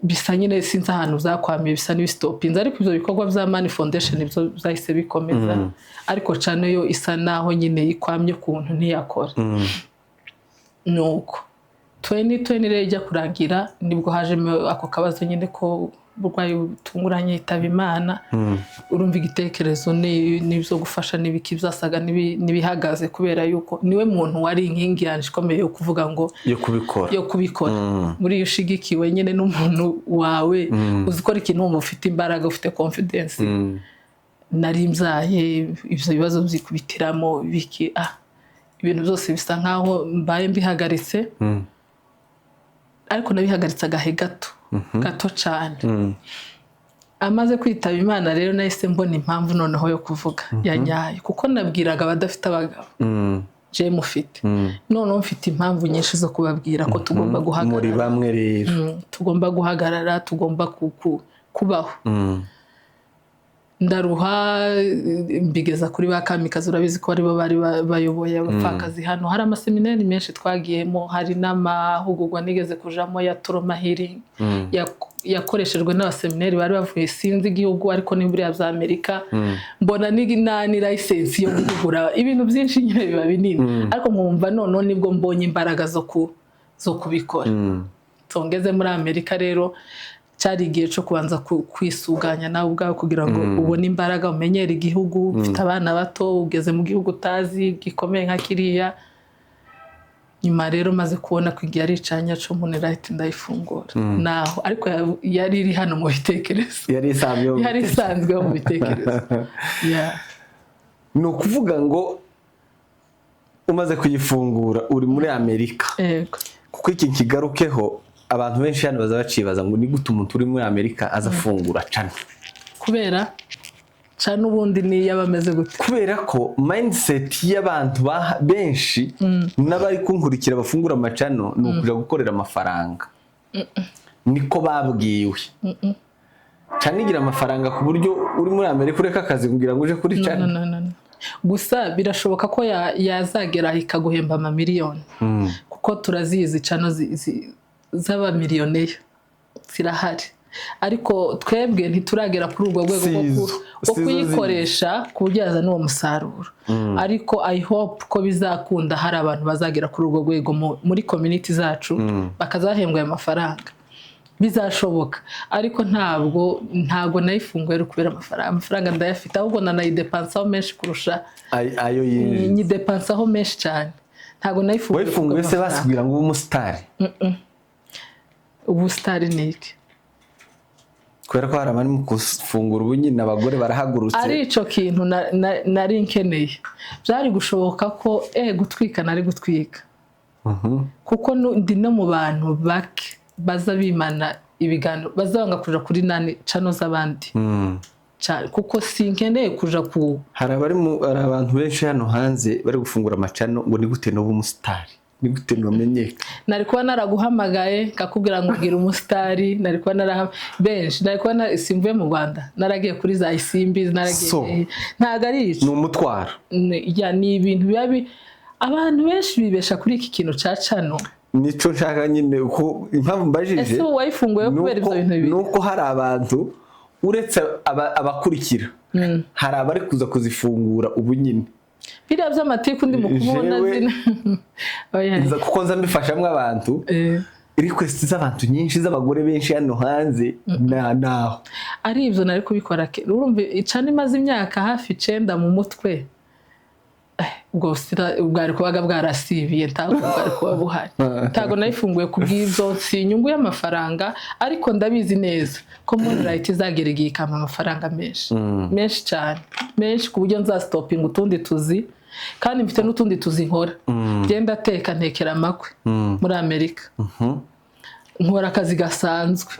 Bisa nyine sinzi ahantu byakwamiye, bisa n'ibisitopinze, ariko ibyo bikorwa bya Mani Foundation byo byahise bikomeza, ariko channel yo isa naho nyine ikwamye ukuntu, ntiyakora. Nuko 2020 rero ijya kurangira, nibwo hajemo ako kabazo nyine ko uburwayi butunguranye, yitaba Imana. Urumva igitekerezo n'ibyo gufasha n'ibiki byasaga n'ibihagaze, kubera yuko niwe muntu wari inkingi yanjye ikomeye yo kuvuga ngo yo kubikora. Yo kubikora. Muri iyo ushigikiwe nyine n'umuntu wawe, uzi ukora ikintu wumva ufite imbaraga, ufite confidence. Nari mbyaye, ibyo bibazo byikubitiramo biki, ibintu byose bisa nkaho mbaye mbihagaritse, ariko nabihagaritse agahe gato gato cyane. Amaze kwitaba Imana rero, nahise mbona impamvu noneho yo kuvuga ya nyayo, kuko nabwiraga abadafite abagabo. Je mufite, noneho mfite impamvu nyinshi zo kubabwira ko tugomba Muri guhagarara. bamwe rero. Tugomba guhagarara, tugomba kubaho. Ndaruha, mbigeza kuri ba Kamikazi. Urabizi ko aribo bari bayoboye abapfakazi hano. Hari amaseminari menshi twagiyemo, hari n'amahugurwa nigeze kujamo ya trauma healing, yakoreshejwe n'abaseminari bari bavuye, sinzi igihugu, ariko ni buriya bya Amerika. Mbona ni license yo guhugura, ibintu byinshi nyine biba binini, ariko nkumva noneho nibwo mbonye imbaraga zo kubikora. Tongeze muri Amerika rero, cyari igihe cyo kubanza kwisuganya nawe ubwawe kugira ngo ubone imbaraga, umenyere igihugu, ufite abana bato, ugeze mu gihugu utazi gikomeye nka kiriya. Nyuma rero maze kubona ko igihe ari icanya cyo Moonlight, ndayifungura naho, ariko yari iri hano mu bitekerezo. Yari isanzwe. Yari isanzwe mu bitekerezo. Yeah. Ni ukuvuga ngo umaze kuyifungura uri muri Amerika? Yego. Kuko iki kigarukeho, abantu benshi hano baza bacibaza ngo: "Ni gute umuntu uri muri Amerika aza afungura channel?" Kubera channel ubundi ni iy'abameze gute? Kubera ko mindset y'abantu benshi n'abari kunkurikira bafungura ama channel ni ukuja gukorera amafaranga, niko babwiwe. Channel igira amafaranga ku buryo uri muri Amerika ureka akazi kugira ngo uje kuri No, channel? No, no, no. Gusa birashoboka ko yazagera ikaguhemba amamiliyoni, kuko turazizi channel z'abamiliyoneri zirahari. Ariko twebwe ntituragera kuri urwo rwego rwo Sizo. rwo Sizo. kuyikoresha ku buryo yazana uwo musaruro, ariko I hope ko bizakunda, hari abantu bazagera kuri urwo rwego muri community zacu, bakazahembwa ayo mafaranga. Bizashoboka, ariko ntabwo nayifunguye ari ukubera amafaranga. Amafaranga ndayafite, ahubwo nanayidepansaho menshi kurusha Ayo yinjiza. Nyidepansaho menshi cyane. Ntabwo nayifunguye Wayifunguye se kubw'amafaranga. Basi kugira ngo ube umusitari? Ubu star ni iki? Kubera ko hari abari mu gufungura ubu nyine, abagore barahagurutse. Ari ico kintu nari nkeneye, byari gushoboka ko gutwika nari gutwika, kuko ndi no mu bantu bake baza bimana ibiganiro, bazanga kuja kuri nani, channel z'abandi cyane, kuko sinkeneye kuja ku Hari abantu benshi hano hanze bari gufungura ama channel ngo ni gute noba umusitari, ni gute nomenyeka. Nari kuba naraguhamagaye nkakubwira ngo ubwira umusitari. Nari kuba naraha benshi, nari kuba simvuye mu Rwanda, naragiye kuri za Isimbi, naragiye. So. Ntabwo ari ico. Ni umutwaro. Ya, ni ibintu biba abantu benshi bibesha kuri iki kintu ca channel. Nico nshaka nyine, uko impamvu mbajije Ese ubu wayifunguye kubera ibyo bintu bibiri? Nuko hari abantu, uretse abakurikira, hari abari kuza kuzifungura ubu nyine. Biriya by'amatiku ndi mu kubona zina. Oya. Kuko nza mbifashamo abantu, request z'abantu nyinshi, z'abagore benshi hano hanze na naho. Ari ibyo nari kubikora urumva i channel imaze imyaka hafi 9 mu mutwe. Ubwo bwari kubaga bwarasibiye, ntabwo bwari kuba buhari. Ntabwo nayifunguye ku bw'ibyo, si inyungu y'amafaranga, ariko ndabizi neza ko Moonlight izagera igihe ikampa amafaranga menshi, menshi cyane, menshi ku buryo nzasitopinga utundi tuzi, kandi mfite n'utundi tuzi nkora. Genda ateka, ntekera amakwe muri Amerika, nkora akazi gasanzwe.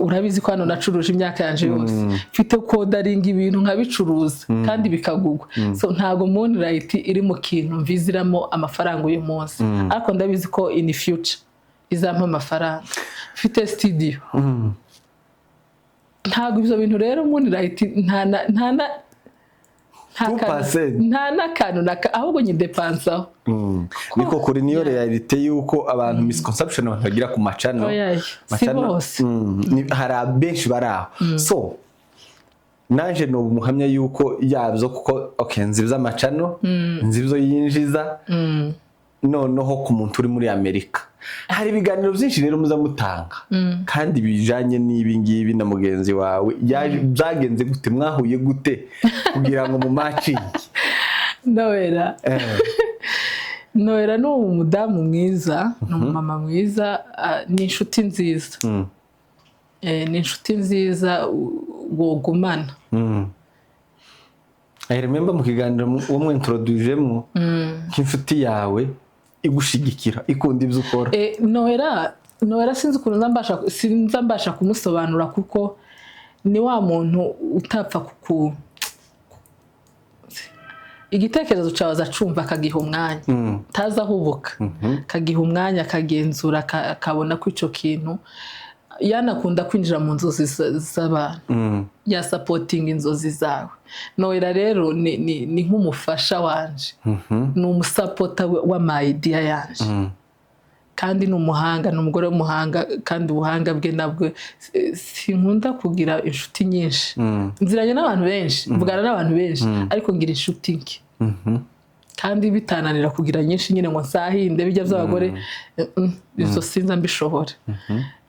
Urabizi ko hano nacuruje imyaka yanjye yose, mfite kodaringa ibintu nkabicuruza kandi bikagugwa. So ntabwo Moonlight iri mu kintu mviziramo amafaranga uyu munsi, ariko ndabizi ko in future izampa amafaranga. Mfite studio. Ntabwo ibyo bintu rero Moonlight nta 2%. Nta n'akantu ahubwo nyidepansaho. Niko kuri, niyo réalité y'uko abantu, misconception abantu bagira ku ma channel. Oya, si bose. Hari abenshi bari aho. So naje ni umuhamya y'uko yabyo, kuko okay, nzi iby'ama channel, nzi ibyo yinjiza. Noneho ku muntu uri muri Amerika, hari ibiganiro byinshi rero muza mutanga kandi bijanye n'ibi ngibi na mugenzi wawe. Byagenze gute? Mwahuye gute kugira ngo mu matchinge? Noella. Noella ni umudamu mwiza, ni umumama mwiza, ni inshuti nziza. Ni inshuti nziza wogumana. I remember mu kiganiro uwo mwintrodujemo nk'inshuti yawe igushigikira, ikunda ibyo ukora. Noella sinzi ukuntu sinza mbasha kumusobanura, kuko ni wa muntu utapfa kuku igitekerezo cyawe azacumva, akagiha umwanya, taza ahubuka, akagiha umwanya, akagenzura, akabona ko icyo kintu yanakunda kwinjira mu nzozi z'abantu, yasapotinga inzozi zawe. Noella rero ni nk'umufasha wanje, ni umusapota w'ama idea yanje, kandi ni umuhanga, ni umugore w'umuhanga, kandi ubuhanga bwe nabwo sinkunda kugira inshuti nyinshi. Nziranye n'abantu benshi, mvugana n'abantu benshi, ariko ngira inshuti nke, kandi bitananira kugira nyinshi nyine ngo nsahinde bijya by'abagore, izo sinza mbishobora.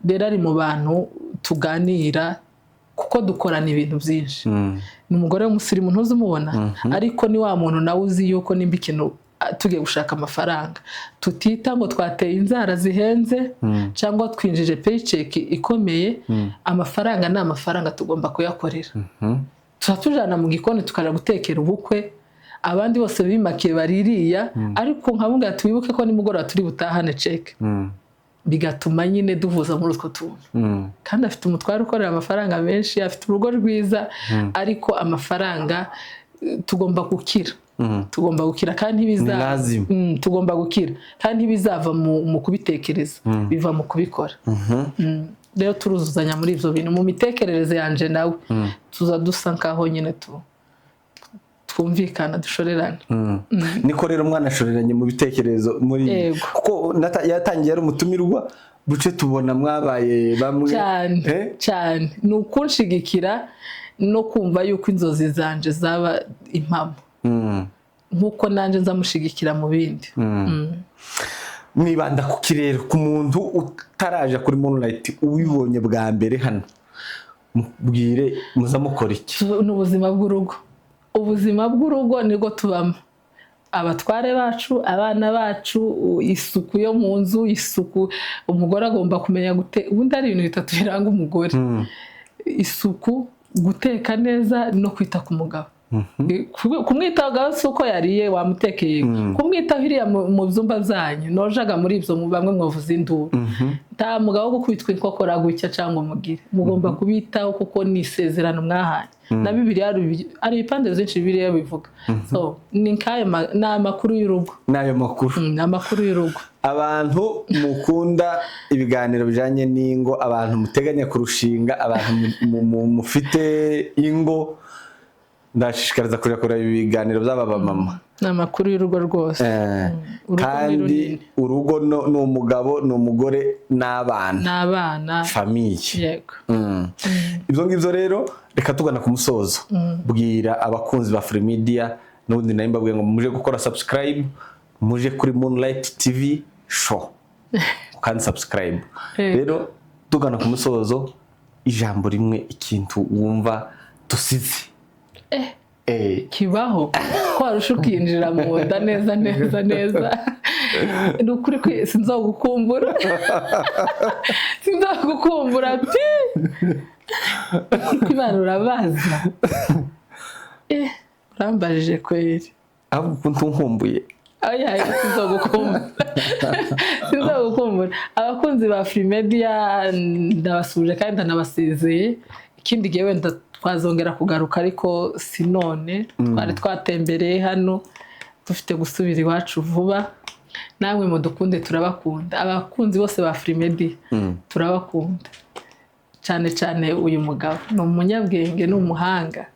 Rero ari mu bantu tuganira, kuko dukorana ibintu byinshi. Ni umugore w'umusirimu, ntuzi umubona, ariko ni wa muntu nawe uzi yuko nimba ikintu tugiye gushaka amafaranga, tutita ngo twateye inzara zihenze cyangwa twinjije paycheck ikomeye. Amafaranga ni amafaranga, tugomba kuyakorera. Tuba tujana mu gikoni, tukaja gutekera ubukwe, abandi bose bimakiye baririya, ariko nkavuga twibuke ko nimugoroba turi butahane cheque. Bigatuma nyine duhuza muri utwo tuntu. Kandi afite umutware ukorera amafaranga menshi, afite urugo rwiza, ariko amafaranga tugomba gukira, tugomba gukira kandi ntibiza Ni lazima. Tugomba gukira kandi ntibizava mu kubitekereza, biva mu kubikora. Rero turuzuzanya muri ibyo bintu mu mitekerereze yanje nawe, tuza dusa nkaho nyine twumvikana, dushorerana. Niko rero umwana ashoreranye mu bitekerezo muri Yego. kuko yatangiye ari umutumirwa. Buce tubona mwabaye bamwe. Cyane. Eh? Cyane, ni ukunshigikira no kumva yuko inzozi zanje zaba impamo, nk'uko nanjye nzamushigikira mu bindi. Mwibanda ku kirere, ku muntu utaraja kuri Moonlight, ubibonye bwa mbere hano, mubwire muza mukora iki? Ni ubuzima bw'urugo. Ubuzima bw'urugo nibwo tubamo, abatware bacu, abana bacu, isuku yo mu nzu, isuku. Umugore agomba kumenya gute. Ubundi hari ibintu bitatu biranga umugore: isuku, guteka neza no kwita ku mugabo. Kumwitaho si uko yariye wamutekeye, kumwitaho iriya mu byumba byanyu nojaga muri ibyo, bamwe mwavuze induru. Nta mugabo wo gukubitwa inkokora gutya cyangwa umugire. Mugomba kubitaho kuko ni isezerano mwahanye na Bibiliya. Hari ibipande byinshi Bibiliya bivuga. So ni nk'ayo ni amakuru y'urugo. N'ayo makuru. Ni amakuru y'urugo. Abantu mukunda ibiganiro bijanye n'ingo, abantu muteganya kurushinga, abantu mufite ingo, ndashishikariza kuja kureba ibiganiro by'aba bamama. Ni amakuru y'urugo rwose. Urugo ni Kandi runini. urugo ni umugabo, ni umugore n'abana. N'abana. Famille. Yego. Ibyo ngibyo rero, reka tugana ku musozo, bwira abakunzi ba Media n'ubundi nari mbabwiye ngo muje gukora subscribe, muje kuri Moonlight TV Show kandi subscribe. Rero tugana ku musozo, ijambo rimwe, ikintu wumva dusize. Kibaho ko warusha ukinjira mu nda neza neza neza. Ni ukuri ko sinzagukumbura, sinzagukumbura pi, kuko Imana urabaza. Urambajije kweri. Ahubwo ukuntu nkumbuye. Oya, sinzagukumbura, sinzagukumbura. Abakunzi ba Afrimedia ndabasuje kandi ndanabasezeye. Ikindi gihe wenda twazongera kugaruka, ariko si none. Twari twatembereye hano, dufite gusubira iwacu vuba. Namwe mudukunde, turabakunda. Abakunzi bose ba Afrimedia turabakunda cyane cyane. Uyu mugabo ni umunyabwenge, ni umuhanga.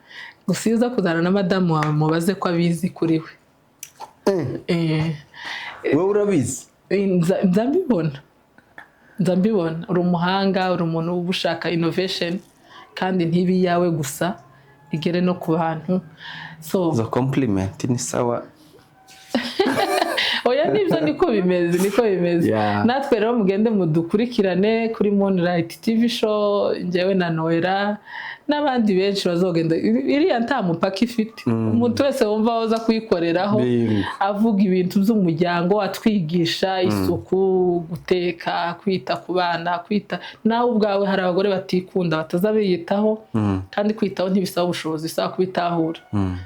Gusa iyo uza kuzana na madamu wawe, mubaze ko abizi kuri we. Wowe urabizi. Nza mbibona, nza mbibona. Uri umuhanga, uri umuntu uba ushaka innovation, kandi ntibe iyawe gusa, igere no ku bantu. So izo compliment ni sawa. Oya, nibyo, niko bimeze, niko bimeze. Natwe rero mugende mudukurikirane kuri Moonlight TV Show, njyewe na Noella n'abandi benshi bazogenda. Iriya nta mupaka ifite, umuntu wese wumva waza kuyikoreraho. Bingo. Avuga ibintu by'umuryango, atwigisha isuku, guteka, kwita ku bana, kwita nawe ubwawe. Hari abagore batikunda, bataza biyitaho, kandi kwitaho ntibisaba ubushobozi, bisaba kubitahura,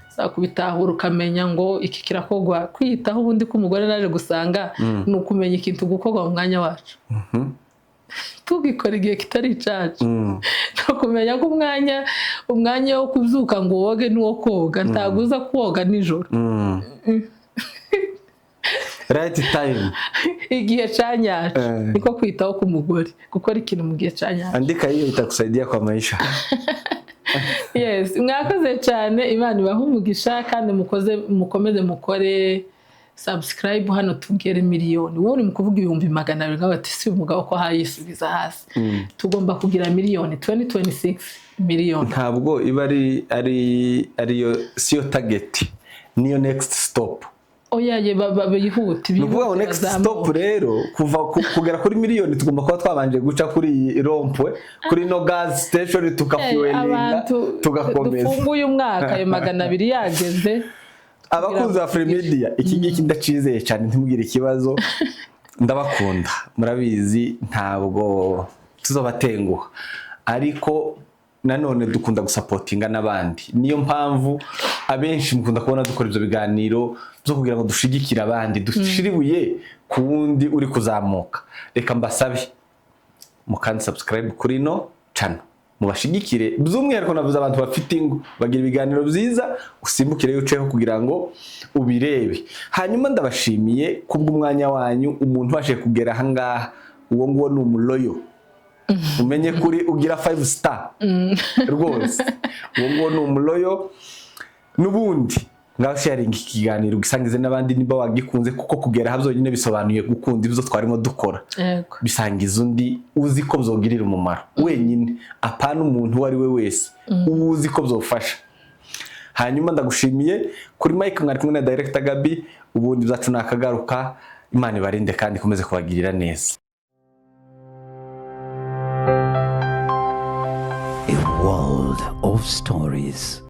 bisaba kubitahura ukamenya ngo iki kirakorwa. Kwiyitaho ubundi k'umugore naje gusanga ni ukumenya ikintu gukorwa mu mwanya wacu, tugikora igihe kitari icacu, ni ukumenya ko umwanya wo kubyuka ngo woge n'uwo koga, ntabwo uza koga nijoro. Right time. Igihe ca nyaco. Niko kwitaho k'umugore, gukora ikintu mu gihe ca nyaco. Andika hiyo, itakusaidia kwa maisha. Yes, mwakoze cyane, Imana ibahe umugisha, kandi mukoze, mukomeze mukore subscribe hano tugere miliyoni. Wowe uri mu kuvuga 200,000, nkawe ati si umugabo ko hayisubiza hasi. Tugomba kugira miliyoni 2026, miliyoni. Ntabwo iba ari ariyo, siyo target, niyo next stop. Oya ye, bihute. Ni ukuvuga ngo next stop rero, kuva kugera kuri miliyoni, tugomba kuba twabanje guca kuri iyi rond-point, kuri no gas station, tukafuelinga, Abantu tugakomeza. Dufunguye umwaka ayo 200 yageze. Abakunzi ba Media, iki ngiki ndacizeye cyane, ntimugire ikibazo. Ndabakunda, murabizi, ntabwo tuzobatenguha, ariko nanone dukunda gusupportinga n'abandi. Niyo mpamvu abenshi mukunda kubona dukora ibyo biganiro byo kugira ngo dushigikire abandi, dushire ibuye ku wundi uri kuzamuka. Reka mbasabe mukandi subscribe kuri no channel, mubashigikire. By'umwihariko navuze abantu bafite ingo, bagira ibiganiro byiza, usimbukire uceho kugira ngo ubirebe. Hanyuma ndabashimiye kubw'umwanya wanyu. Umuntu ubashije kugera ahangaha, uwo nguwo ni umuloyo, umenye kuri ugira 5 star rwose. Uwo nguwo ni umuloyo n'ubundi. Ngaho sharinga iki kiganiro, ugisangize n'abandi niba wagikunze, kuko kugera aha byonyine bisobanuye gukunda ibyo twarimo dukora. Bisangiza undi uzi ko byogirira umumaro wenyine, apana umuntu uwo ari we wese, uwo uzi ko byofasha. Hanyuma ndagushimiye. Kuri mic mwari kumwe na Director Gabi. Ubundi byacu nakagaruka. Imana ibarinde kandi ikomeze kubagirira neza. A world of stories.